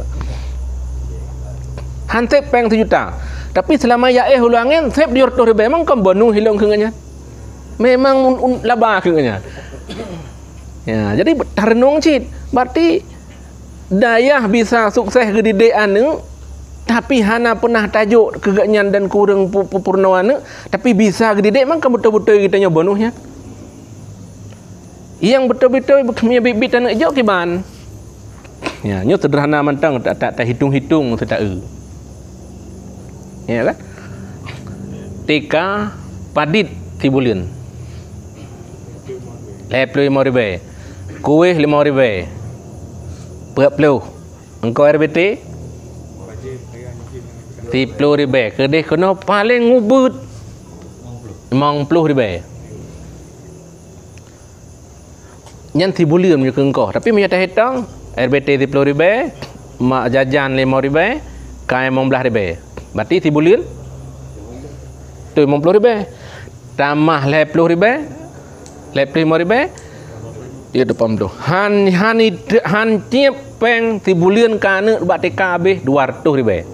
Hán sép péng sijuta. Tapi seulama ya éh ulôn angén sép dua reutôh ribée memang kon bonus ilôn keu nyan. Memang un, un, laba keu nyan. Ya, jadi tareunong cit. Berarti dayah bisa sukses geudidik aneuëk, tapi hana peunah tajok keu geuhnyan dan keu ureuëng pu, pu, peurunoe aneuëk, tapi bisa geudidik memang kon beutôi-beutôi geutanyoe bonus nyan. Nyang beutôi-beutôi bit-bit aneuëk jok kiban. Ya, nyoe seuderhana mantong ta, ta, tahitong-hitong seuta-eu. Ya kan? Tika padit sibuleuen. Lhée ploh limong ribée. Kuéh limong ribée. Peuet ploh. Engko R B T? Siploh ribée. Keudéh keunoe paleng ubeut. Limong ploh ribée. Nyan sibuleuen meunyoe keu engkoh. Tapi meunyoe tahitong, R B T siploh ribée, mak jajan limong ribée, kai limong blaih ribée. Berarti sibuleuen? Tu limong ploh ribée. Tamah lhée ploh ribée, lhée ploh limong ribée, ya, dua ploh. Han, han, han tieb péng sibuleuen keu aneuëk bak tika habéh dua reutôh ribée.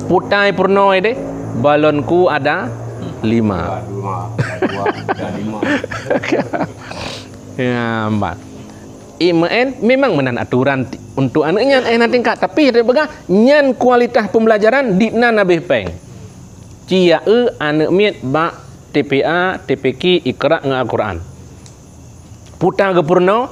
Putai peurunoe deh, balonku ada lima. Dua, dua, dua, ada lima. Ya, empat. Imeu'en memang meunan aturan ti, untuk aneuëk nyan, eh, na tingkat. Tapi, dia peugah, nyan kualitas pembelajaran di nan habéh péng. Cia eu aneuëk miet bak T P A, T P Q, Iqra ngon Al-Quran. Puta geupeurunoe,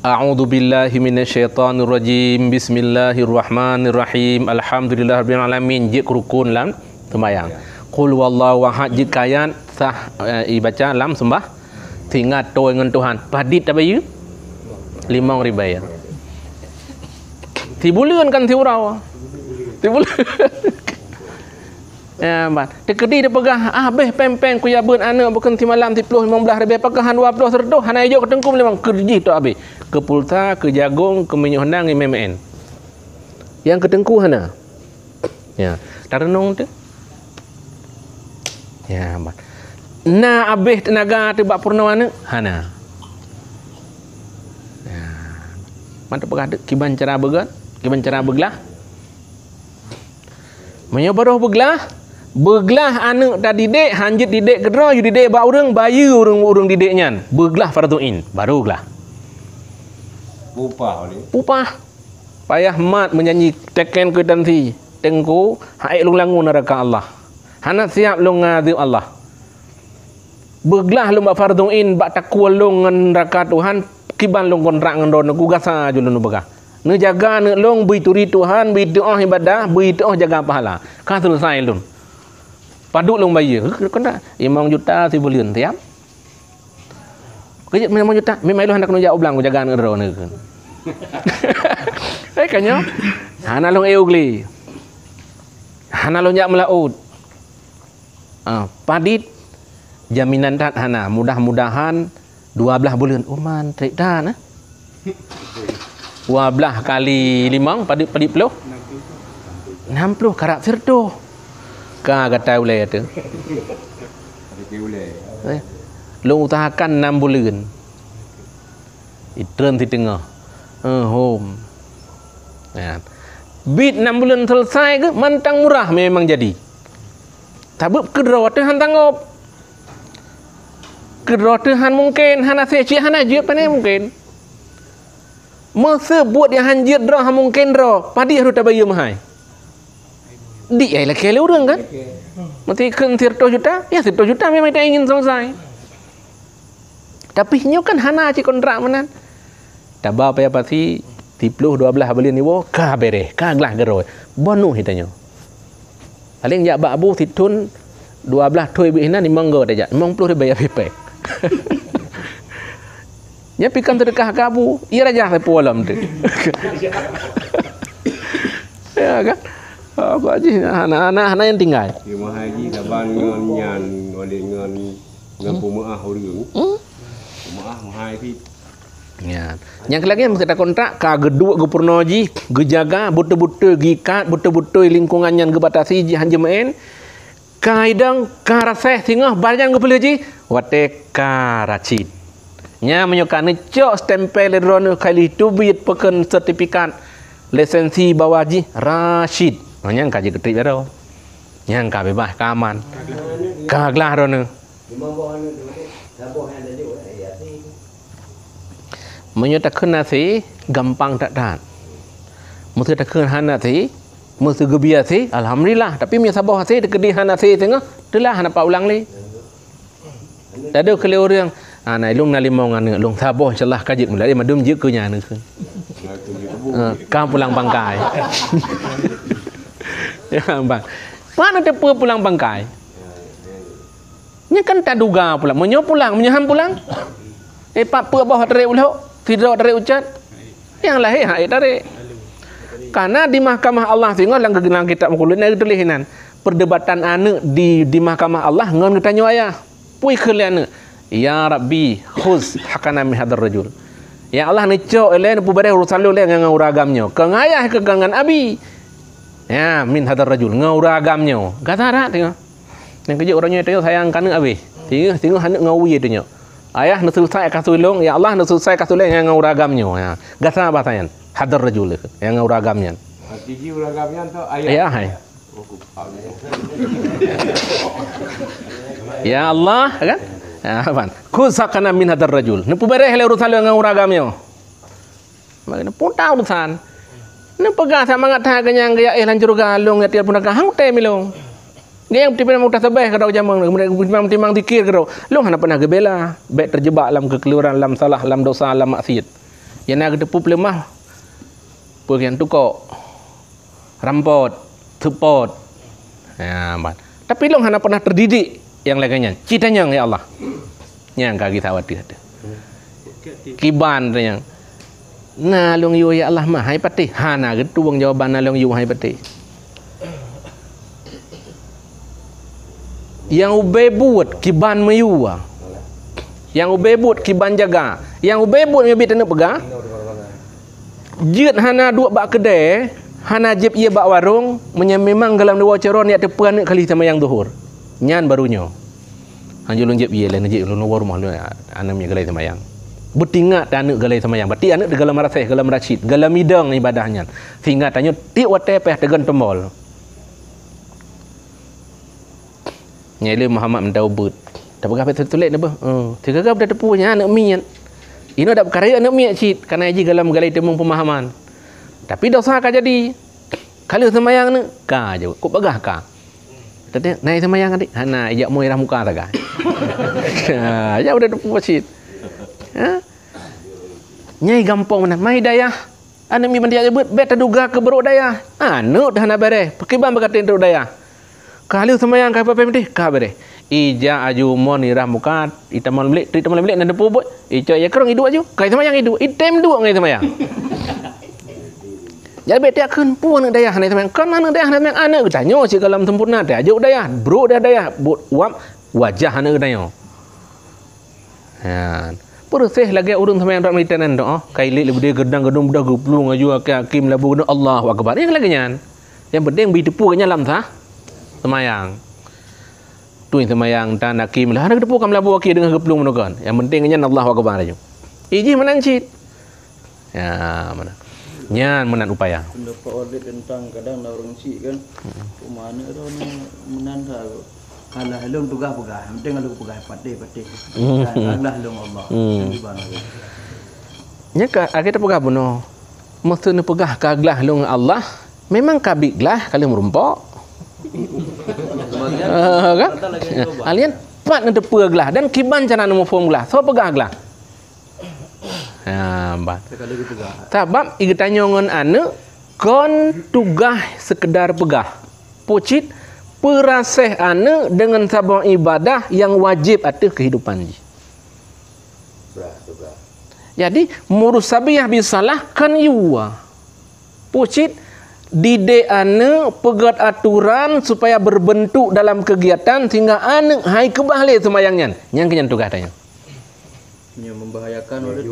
"A'udzubillahi minasyaitonirrajim. Bismillahirrahmanirrahim. Alhamdulillahirabbil alamin." Jeuet keu rukun lam seumayang. Qul huwallahu ahad jeuet keu ayat sah, eh, ibaca lam seumbah. Teuingat toe ngon Tuhan. Padit tabayeue? Limong ribée. Sibuleuen kan siuroe. Sibuleuen. Ya, ban. Teukeudi teupeugah, "Ah, béh péng-péng kuya beuet aneuëk bukon simalam siploh limong blaih ribée, pakon han dua ploh seureutôh, hana ijok keu teungku limong, keu jih tok abéh. Keu pulsa, keu jagong, keu minyeuk honda ngon meu'en." Nyang keu teungku hana. Ya, tareunong teuh. Ya, ban. Na abéh teunaga teuh bak peurunoe aneuëk? Hana. Ya. Man teupeugah teuh kiban cara beugat, kiban cara beuglah. Meunyoe barôh beuglah, beuglah aneuëk tadidik, hanjeuet didik keudroe, yue didik bak ureuëng, bayeue ureuëng-ureuëng didik nyan. Beuglah fardhu ain, barô glah. Upah oleh? Upah. Payah mat meunyanyi teken kwitansi, "Teungku, han ék lôn langue neuraka Allah. Hana siab lôn ngon azeub Allah." Beuglah lôn bak fardhu ain, bak takue lôn ngon neuraka Tuhan, kiban lôn kontrak ngon droeneuh, kugasa ju lôn peugah. Neujaga aneuëk lôn, bri turi Tuhan, bri tuoh ibadah, bri tuoh jaga pahala. Ka seuleusai lôn. Padub lôn bayeue, kontrak limong juta sibuleuen, siab? Keujeuet limong juta, memang lôn hana keuneuk jak u blang, kujaga aneuëk droeneuh. Eh, ka nyoe. Hana lôn eu glé. Hana lôn jak meulaôt. Ah, padit jaminan that hana. Mudah-mudahan dua blaih buleuen. Oh, man, trép that, eh. Dua blaih kali limong, padit, padit ploh. Nam ploh karab sirtoh. Ka gata ulée teuh. Eh, lôn usahakan nam buleuen. Itreun siteungoh. Eh, hom. Ya. Bit nam buleuen seuleusai geuh, mantang murah memang jadi. Sabab keudroe teuh han tanggop. Keudroe teuh han mungken, hana sép cit hana jeuet pane mungken. Meuseu buet nyang han jeuet droe, han mungken droe, padum tabayeue meuhai. Di ai lakée lé ureuëng kan? Meuti kheun siratoh juta, ya siratoh juta memang ta ingin selesai. Tapi nyoe kan hana cit kontrak meunan. Taba paya pasi siploh dua blaih buleuen iwoe, ka bereh, ka glah geurôi. Bonuh tanyoe. Paléng jak bak abu sithon dua blaih thon bit hinan limong go tajak, limong ploh ribée pipék. Nya pi kan seudeukah keu abu, iya raja sapeue lom tu. Ya kan? Apa jih hana, hana, hana nyang tinggai. Di meuhai jih saban ngon nyan, oleh ngon, ngon peumaáh ureuëng. Hmm? Peumaáh meuhai pih. Nyan. Nyang keu lagée meukeue takontrak ka geuduek geupeurunoe jih, geujaga, beutôi-beutôi geuikat, beutôi-beutôi lingkungan nyan geubatasi jih han jeumaén. Ka idong, ka rasai singoh barang geupeuleueh jih, watée ka racit. Nya meunyoe ka neucok stempel lé droeneuh ka lheueh teubiet pakon sertifikat lisensi bahwa jih racit. Nyan ka jeuet keutreb jaroe. Nyan ka beubaih, ka aman. Ka glah droeneuh. Meunyoe takheun até, gampang that-that. Meuseu takheun hana até, meuseu geubri até, alhamdulillah. Tapi meunyoe saboh até teukeudi hana até teungoh, teulah hana pat ulang lé. Tadok keu lé ureuëng, "Ah, na ilong na limong aneuëk, long saboh insya Allah ka jeuet mulai, eh, mandum jeuet keu nyan aneuëk." Eh, ka pulang pangkai. Ya, bang. Mana teupeu pulang pangkai? Nyan kan taduga pulang. Meunyoe pulang, meunyoe han pulang? Eh, pat peuet boh tarek ulok, sidroe tarek ucat. Nyang lahé hana tarek. Karena di mahkamah Allah singoh lam geugeunang kitab Mukhaulud na geutuléh inan. Perdebatan aneuëk di, di mahkamah Allah ngon geutanyoe ayah. Peue kheun lé aneuëk, "Ya Rabbi, khuz hakana min hadar rajul." Ya Allah, neucok ilée, neupeubeuréh urusan lôn lé ngon ureuëng agam nyoe. Keu ngon ayah keu ngon abi. Ya, min hadar rajul, ngon ureuëng agam nyoe. Gata dak teungoh. Nyang keujeuet uroe nyoe tanyoe sayang keu aneuëk abéh. Singoh, singoh aneuëk ngon wie tanyoe. Ayah neuseuleusoe kasus lôn, ya Allah neuseuleusoe kasus lôn nyang ngon ureuëng agam nyoe. Ya. Gata bah sayan. Hadar rajul nyang ngon ureuëng agam nyan. Arti jih ureuëng agam nyan tu ayah. Ayah hai. Oh, ku-, Ya Allah, kan? Ya, ban. Khuz hakana min hadar rajul. Neupeubeuréh lé urusan lôn ngon ureuëng agam nyoe. Maka neuputa urusan. Neupeugah semangat that keu nyang geuyaéh lam syeuruga, lôn nyang tinggai pun hana utée milong. Geuh nyang timpang mutasabeh keudroe jamong, kemudian timpang-timpang zikir keudroe. Lôn hana pernah geubela, bék teujeubak lam keukeuluaran, lam salah, lam dosa, lam maksiat. Nyang na geuteupeue peuleumah, peue nyang tukok, rampot, seupot. Ya, ban. Tapi lôn hana pernah teudidik nyang lagée nyan. Ci tanyong, ya Allah. Nyang ka gisa watée teuh. Kiban tanyong. Na lôn yue ya Allah meuhai patéh. Hana geutuwong jawaban na lôn yue meuhai patéh. Nyang ubé buet kiban meuyue. Nyang ubé buet kiban jaga. Nyang ubé buet nyoe bit taneuk peugah. Jeuet hana duek bak keudée, hana jieb ié bak warong, meunyoe memang gohlom dua uroe nyan teupeue aneuëk ka lheueh seumayang zuhur. Nyan baru nyoe. Hanjeuet lôn jieb ié lé, neujeuet lôn woe rumoh lôn, aneuëk miet gohlom seumayang. Beutingat aneuëk gohlom seumayang. Berarti aneuëk teugohlom rasai, gohlom rasyid, gohlom idong ibadah nyan. Sehingga tanyoe tieb watée payah teugon tombol. Nyan lé Muhammad meudawa beuet. Tapeugah bék tulék neuboh. Oh, sigaga beutateupeue nyan aneuëk miet. Inoe dak peukareueng aneuëk miet cit, kana jih gohlom gohlom teumeung peumahaman. Tapi dosa ka jadi. Ka lheueh seumayang aneuëk, ka jaweueb. Kok peugah ka? Tadi, "Nai seumayang adik?" "Hana, ijak moi rah muka sagai." Ha, jak udah teupeue cit. Ha? Nyai gampông meunan, mai dayah. Aneuëk miet bandia jeuet, bék taduga keu barô dayah. Aneuëk teuh hana béréh, pakriban bak até barô dayah. Ka lheueh seumayang ka peuphém deh, ka béréh. Ijak aju mon irah muka, itamong lam bilék, tri tamong lam bilék, na teupeue buet. Icok ié keurong iduek aju, ka seumayang iduek, item duek ngon seumayang. Jadi bék tiak kheun peue aneuëk dayah hana seumayang. Kon aneuëk dayah hana seumayang, aneuëk geutanyoe sigohlom sempurna, tajok dayah, brok dayah, dayah, buet wab wajah aneuëk geutanyoe. Nyan. Peureuséh lagée ureuëng seumayang rot militer nyan doh, ka ilék lé beudé geudang geudong beudôh geuplueng aju akhé hakim labu keunoe Allahu Akbar. Nyang lagée nyan. Nyang penting bri teupeue gobnyan lam sah seumayang. Tueng seumayang tan hakim lah, hana geuteupeue ka meulabu akhé deungon geuplueng meunoe kan. Nyang penting nyan Allahu Akbar aju. Ijih meunan cit. Ya, meunan. Nyan meunan upaya. Pendapat Walid tentang kadang na ureuëng syiek kan, hmm, peue aneuëk droeneuh meunan that. Alah, lôn tugaih peugah, yang penting lôn peugah patéh-patéh. Hmm. Alah lôn Allah. Hmm. Yang di bang. Nyan ka lagèe tapeugah bunoe. Meuseu neupeugah ka glah lôn ngon Allah, memang ka bit glah ka lheueh meurumpok. Eh, kan? Alien pat neuteupeue glah dan kiban cara neumuphom glah. Soe peugah glah? Ha, ban. Sabab i geutanyoe ngon aneuk kon tugaih seukeudar peugah. Pucit peuraseh aneuk deungon saboh ibadah nyang wajéb ateueh keuhidupan jih. Jadi, murus sabiah bisalah kan yua. Pucit didik aneuk, peugét aturan supaya berbentuk dalam kegiatan sehingga aneuk hai keubah lé seumayang nyan. Nyang keu nyan tugaih tanyoe. Nyoe membahayakan oleh.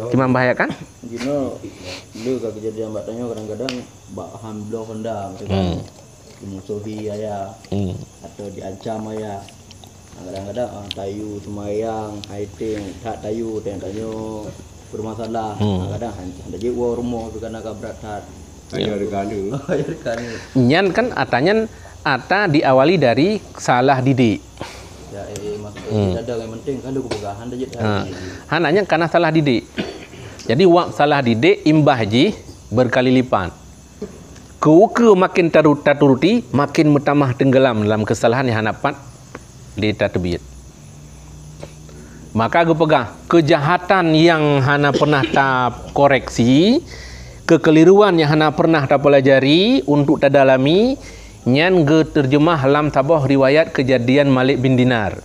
Cuma membahayakan? Jinoe, le ka kejadian bak tanyoe kadang-kadang bak han bloe Honda, misalkan. Hmm. Dimusohi ayah, hmm, atau diancam ayah. Kadang-kadang, ah, tayue seumayang, hai teng that tayue, teng tanyoe bermasalah. Hmm. Kadang han, han jeuet woe rumoh tu karena ka brat that. Ayah dikana. Ayah dikana. Nyan kan ata nyan ata diawali dari salah didik. Ya, eh, eh, maksud, hmm, tidak ada yang penting kalau kepegahan dah jeuet. Ha. Hana nyan karena salah didik. Jadi wak salah didik imbah jih berkali lipat. Keu-keu makin taru-, taturuti, makin meutamah teunggelam lam keusalahan nyang hana pat lé tateubiet. Maka geupeugah, keujahatan nyang hana pernah takoreksi, keukeliruan nyang hana pernah tapeulajari untuk tadalami, nyan geuteurjeumah lam saboh riwayat keujadian Malik bin Dinar.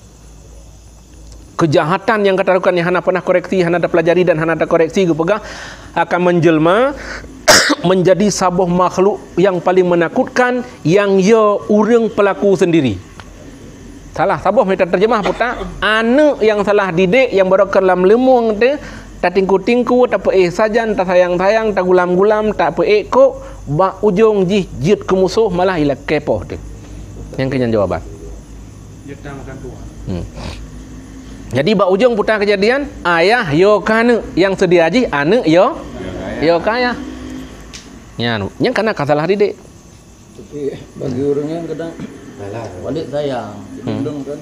Keujahatan nyang ka talakukan nyang hana pernah koreksi, hana tapeulajari dan hana takoreksi geupeugah akan menjelma menjadi saboh makhluk nyang paling menakutkan nyang yo ureuëng pelaku sendiri. Salah saboh mita terjemah putak, aneuk nyang salah didik nyang barokan lam leumueng teuh tatingku-tingku, tapeuéh sajan, tasayang-sayang, tagulam-gulam, tapeuék kok, bak ujong jih jeuet keu musoh malah ilakée poh teuh. Nyang keu nyan jawaban. Hmm. Jadi bak ujong puta kejadian, ayah yo ka aneuk, nyang seudia jih aneuk yo, yo ka ayah. Nyan, nyan karena ka salah didik. Tapi bagi ureuëng nyan kadang balik sayang. Jadi, hmm, ureuëng kan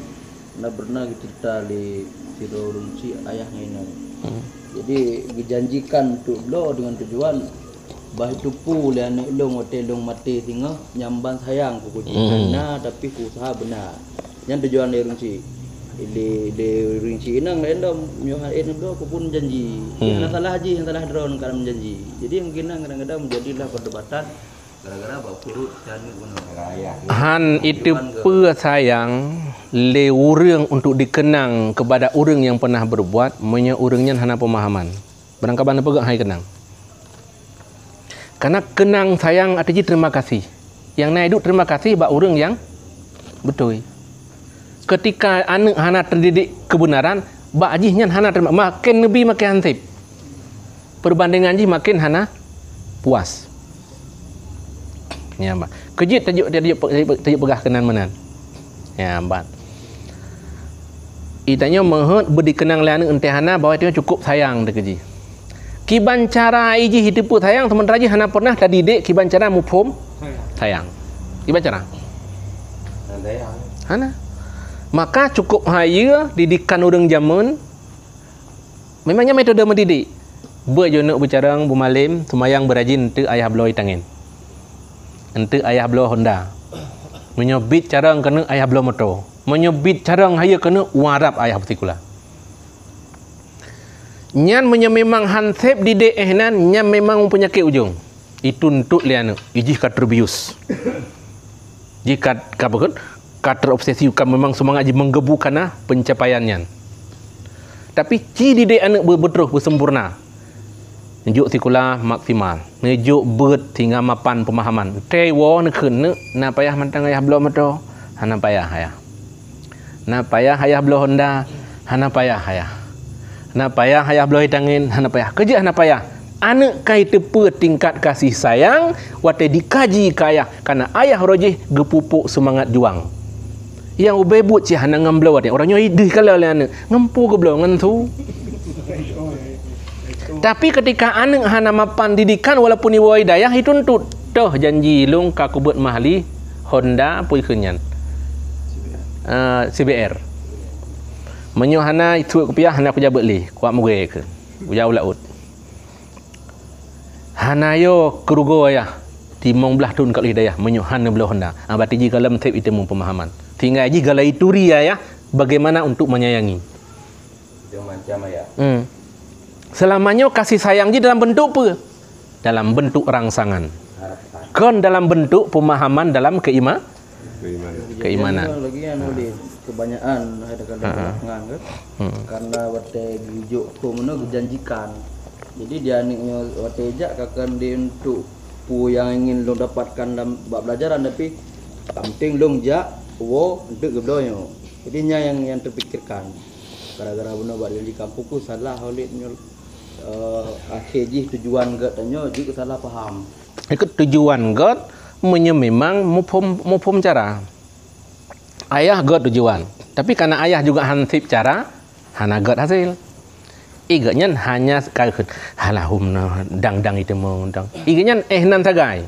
na pernah geucerita lé sidroe ureuëng chik ayah ngon inong. Hmm. Jadi geujanjikan untuk bloe dengan tujuan bah teupeu lé aneuk lôn watée lôn maté singoh nyang ban sayang keu kucing. Hmm. Hana, tapi keu usaha beuna. Nyan tujuan lé ureuëng chik. Lé, lé ureuëng chik inong laén dom, nyoe han ék neubloe keu pun janji. Hmm. Hana salah jih, hana salah droe ka lôn janji. Jadi nyang keunan kadang-kadang menjadilah perdebatan gara-gara bak peuruet si aneuk bunoe. Han iteupeue sayang lé ureuëng untuk dikenang kepada ureuëng nyang pernah berbuat meunyoe ureuëng nyan hana pemahaman. Barangkaban neupeugah hai keunang. Karena keunang sayang arti jih terima kasih. Nyang na iduek terima kasih bak ureuëng nyang beutôi. Ketika aneuk hana teudidik keubeunaran, bak jih nyan hana terima, makin neubi makin hanseb. Perbandingan jih makin hana puas. Nyan, bah. Keujeuet tajok, tajok, tajok peugah keunan meunan. Nyan, bah. Itanyoe meuheuet beudikeunang lé aneuk eunteuk hana bahwa itanyoe cukup sayang teuh keu jih. Kiban cara ijih iteupeue sayang, sementara jih hana pernah tadidik kiban cara muphom sayang. Kiban cara? Hana. Maka cukup hayeue didikan ureuëng jameun. Memang nyan metode mendidik. Beuet jeuneuk beucarông, beumalem, seumayang beurajin eunteuk ayah bloe itangen. Eunteuk ayah bloe Honda. Meunyoe bit carông keuneuk ayah bloe moto. Meunyoe bit carông hayeue keuneuk uarab ayah beusikula. Nyan meunyoe memang hanseb didik éh nan, nyan memang peunyakét ujong. Ituntot lé aneuk, ijih ka terbius. Jih ka, ka apa kan? Ka terobsesi, ka memang semangat jih menggebu kana pencapaian nyan. Tapi ci didik aneuk be-, beutroh beusempurna. Neujok sikula maksimal, neujok beuet sehingga mapan pemahaman. Teuwoe neukheun neuk, na payah mantong ayah bloe moto, hana payah ayah. Na payah ayah bloe Honda, hana payah ayah. Na payah ayah bloe itangen, hana payah. Keujeuet hana payah. Aneuk ka iteupeue tingkat kasih sayang watée dikaji keu ayah, karena ayah roh jih geupupuk seumangat juang. Nyang ubé buet cit hana ngon bloe watée. Uroe nyoe ideh kala lé aneuk. Ngon peue geubloe, ngon su? Tapi ketika aneuk hana mapan didikan walaupun iwoe dayah ituntot, toh janji lôn ka kubeuet mahli Honda peue kheun nyan? Eh, C B R. Meunyoe hana ituek kupiah hana kujak beuet lé, kuat mugée keu. Kujak u laôt. Hana yo keurugoe ayah, timong blah thon ka lheueh dayah meunyoe hana bloe honda. Ah, berarti jih gohlom seb iteumong pemahaman. Tinggai jih gohlom ituri ayah bagaimana untuk menyayangi. Itu macam ayah. Hmm. Selama nyoe kasih sayang jih dalam bentuk peue? Dalam bentuk rangsangan. Harapan. Kon dalam bentuk pemahaman dalam keima-, Keimanan. Keimanan. Jadi, lagi yang boleh kebanyakan ada kali Ha, ha. Belakangan kan. Hmm. Karena watèe geujok hukum mana gejanjikan. Jadi dia aneuk nyoe watèe jak ka keundi untuk peue yang ingin lôn dapatkan dalam bak pelajaran, tapi yang penting lôn jak wo untuk geubloe nyoe. Jadi nyan yang, yang terpikirkan. Gara-gara bunoe bak janji kampung ku salah Khalid nyoe, eh, akhé jih tujuan geutanyoe jeuet salah paham. Ikut tujuan gét meunyoe memang muphom, muphom cara. Ayah gét tujuan, tapi karena ayah juga hansip cara, hana gét hasil. Igat nyan hanya sekali, "Halah hom na dang-dang itu meudang." Igat nyan eh nan sagai.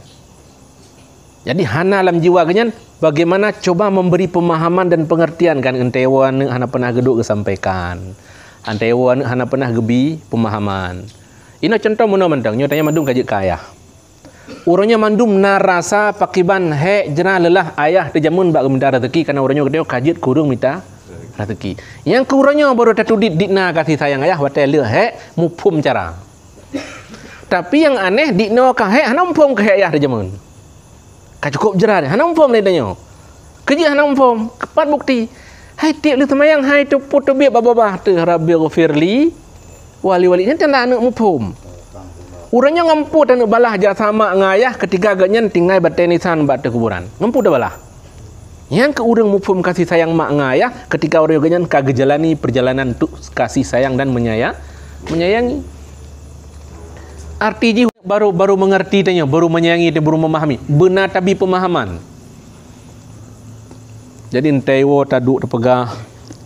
Jadi hana lam jiwa geuh nyan bagaimana coba memberi pemahaman dan pengertian kan, entah wo aneuk hana pernah geuduek geusampaikan. Entah wo aneuk hana pernah geubi pemahaman. Inoe contoh meunoe mantong, nyoe tanyoe mandum ka jeuet keu ayah. Uroe nyoe mandum na rasa pakiban hék jra leulah ayah teujameun bak geuminta raseuki, karena uroe nyoe geutanyoe ka jeuet keu ureuëng mita raseuki. Nyang keu uroe nyoe baru tatudit dit na kasih sayang ayah watée leueh hék muphom cara. Tapi nyang aneh dit noe ka hék hana muphom keu hék ayah teujameun. Ka cukôp jra hana muphom lé tanyoe. Keujeuet hana muphom, pat bukti? Hai tieb lheueh seumayang hai teupeu teubiet bak babah teuh, "Rabbighfirli wali wali." Nyan tanda aneuk muphom. Uroe nyoe ngon peue taneuk balaih jasa mak ngon ayah ketika geuhnyan tinggai batée nisan bak ateueh kuburan. Ngon peue tabalah? Nyang keu ureuëng muphom kasih sayang mak ngon ayah ketika uroe geuhnyan ka geujalani perjalanan untuk kasih sayang dan menyaya-, menyayangi. Arti jih baru, baru mengerti tanyoe, baru menyayangi tanyoe, baru memahami. Beuna tabi pemahaman. Jadi entée wo taduek teupeugah,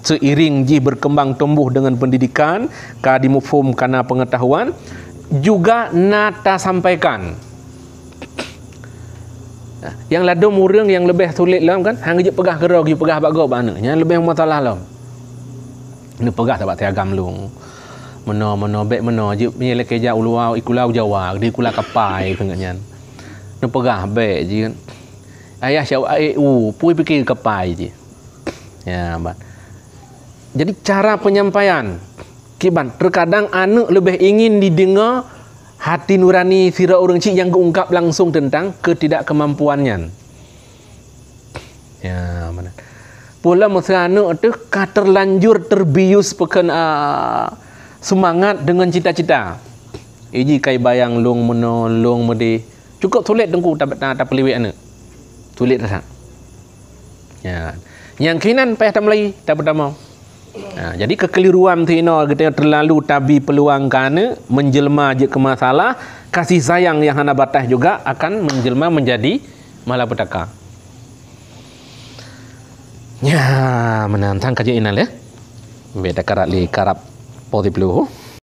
seiring jih berkembang tumbuh dengan pendidikan, ka dimuphom kana pengetahuan, juga na tasampaikan. Nah, nyang ladom ureuëng nyang leubeh sulet lom kan, han geujeuet peugah keudroe, geujeuet peugah bak gob aneuk, nyan leubeh masalah lom. Neupeugah sabak si agam lôn. Meunoe, meunoe, bék meunoe, jeuet meunyoe lakée jak u luwa, ikula u Jawa, di kula kapai teungoh nyan. Neupeugah bék jeuet. Ayah syawak, eh, u, pui pike kapai jih. Ya, ban. Jadi cara penyampaian, kiban, terkadang aneuk leubeh ingin dideungoe hati nurani sidroe ureuëng chik nyang geuungkap langsung teuntang ketidakkemampuan nyan. Ya, meunan. Pula masa aneuk teuh ka terlanjur terbius peukon, a, semangat dengan cita-cita. Iji kai bayang lôn meunoe, lôn meudeh. Cukup sulet teungku ta-, ta-, tapeuliwet aneuk. Sulet that. Ya. Nyang kinan payah tameulai, tapeutama. Ha, jadi kekeliruan sinoe geutanyoe terlalu tabi peluang keu aneuk, menjelma jeuet keu masalah, kasih sayang nyang hana batas juga akan menjelma menjadi malapetaka. Nya, meunan sang ka jeuet inan lé. Bék takarat lé karab po siploh.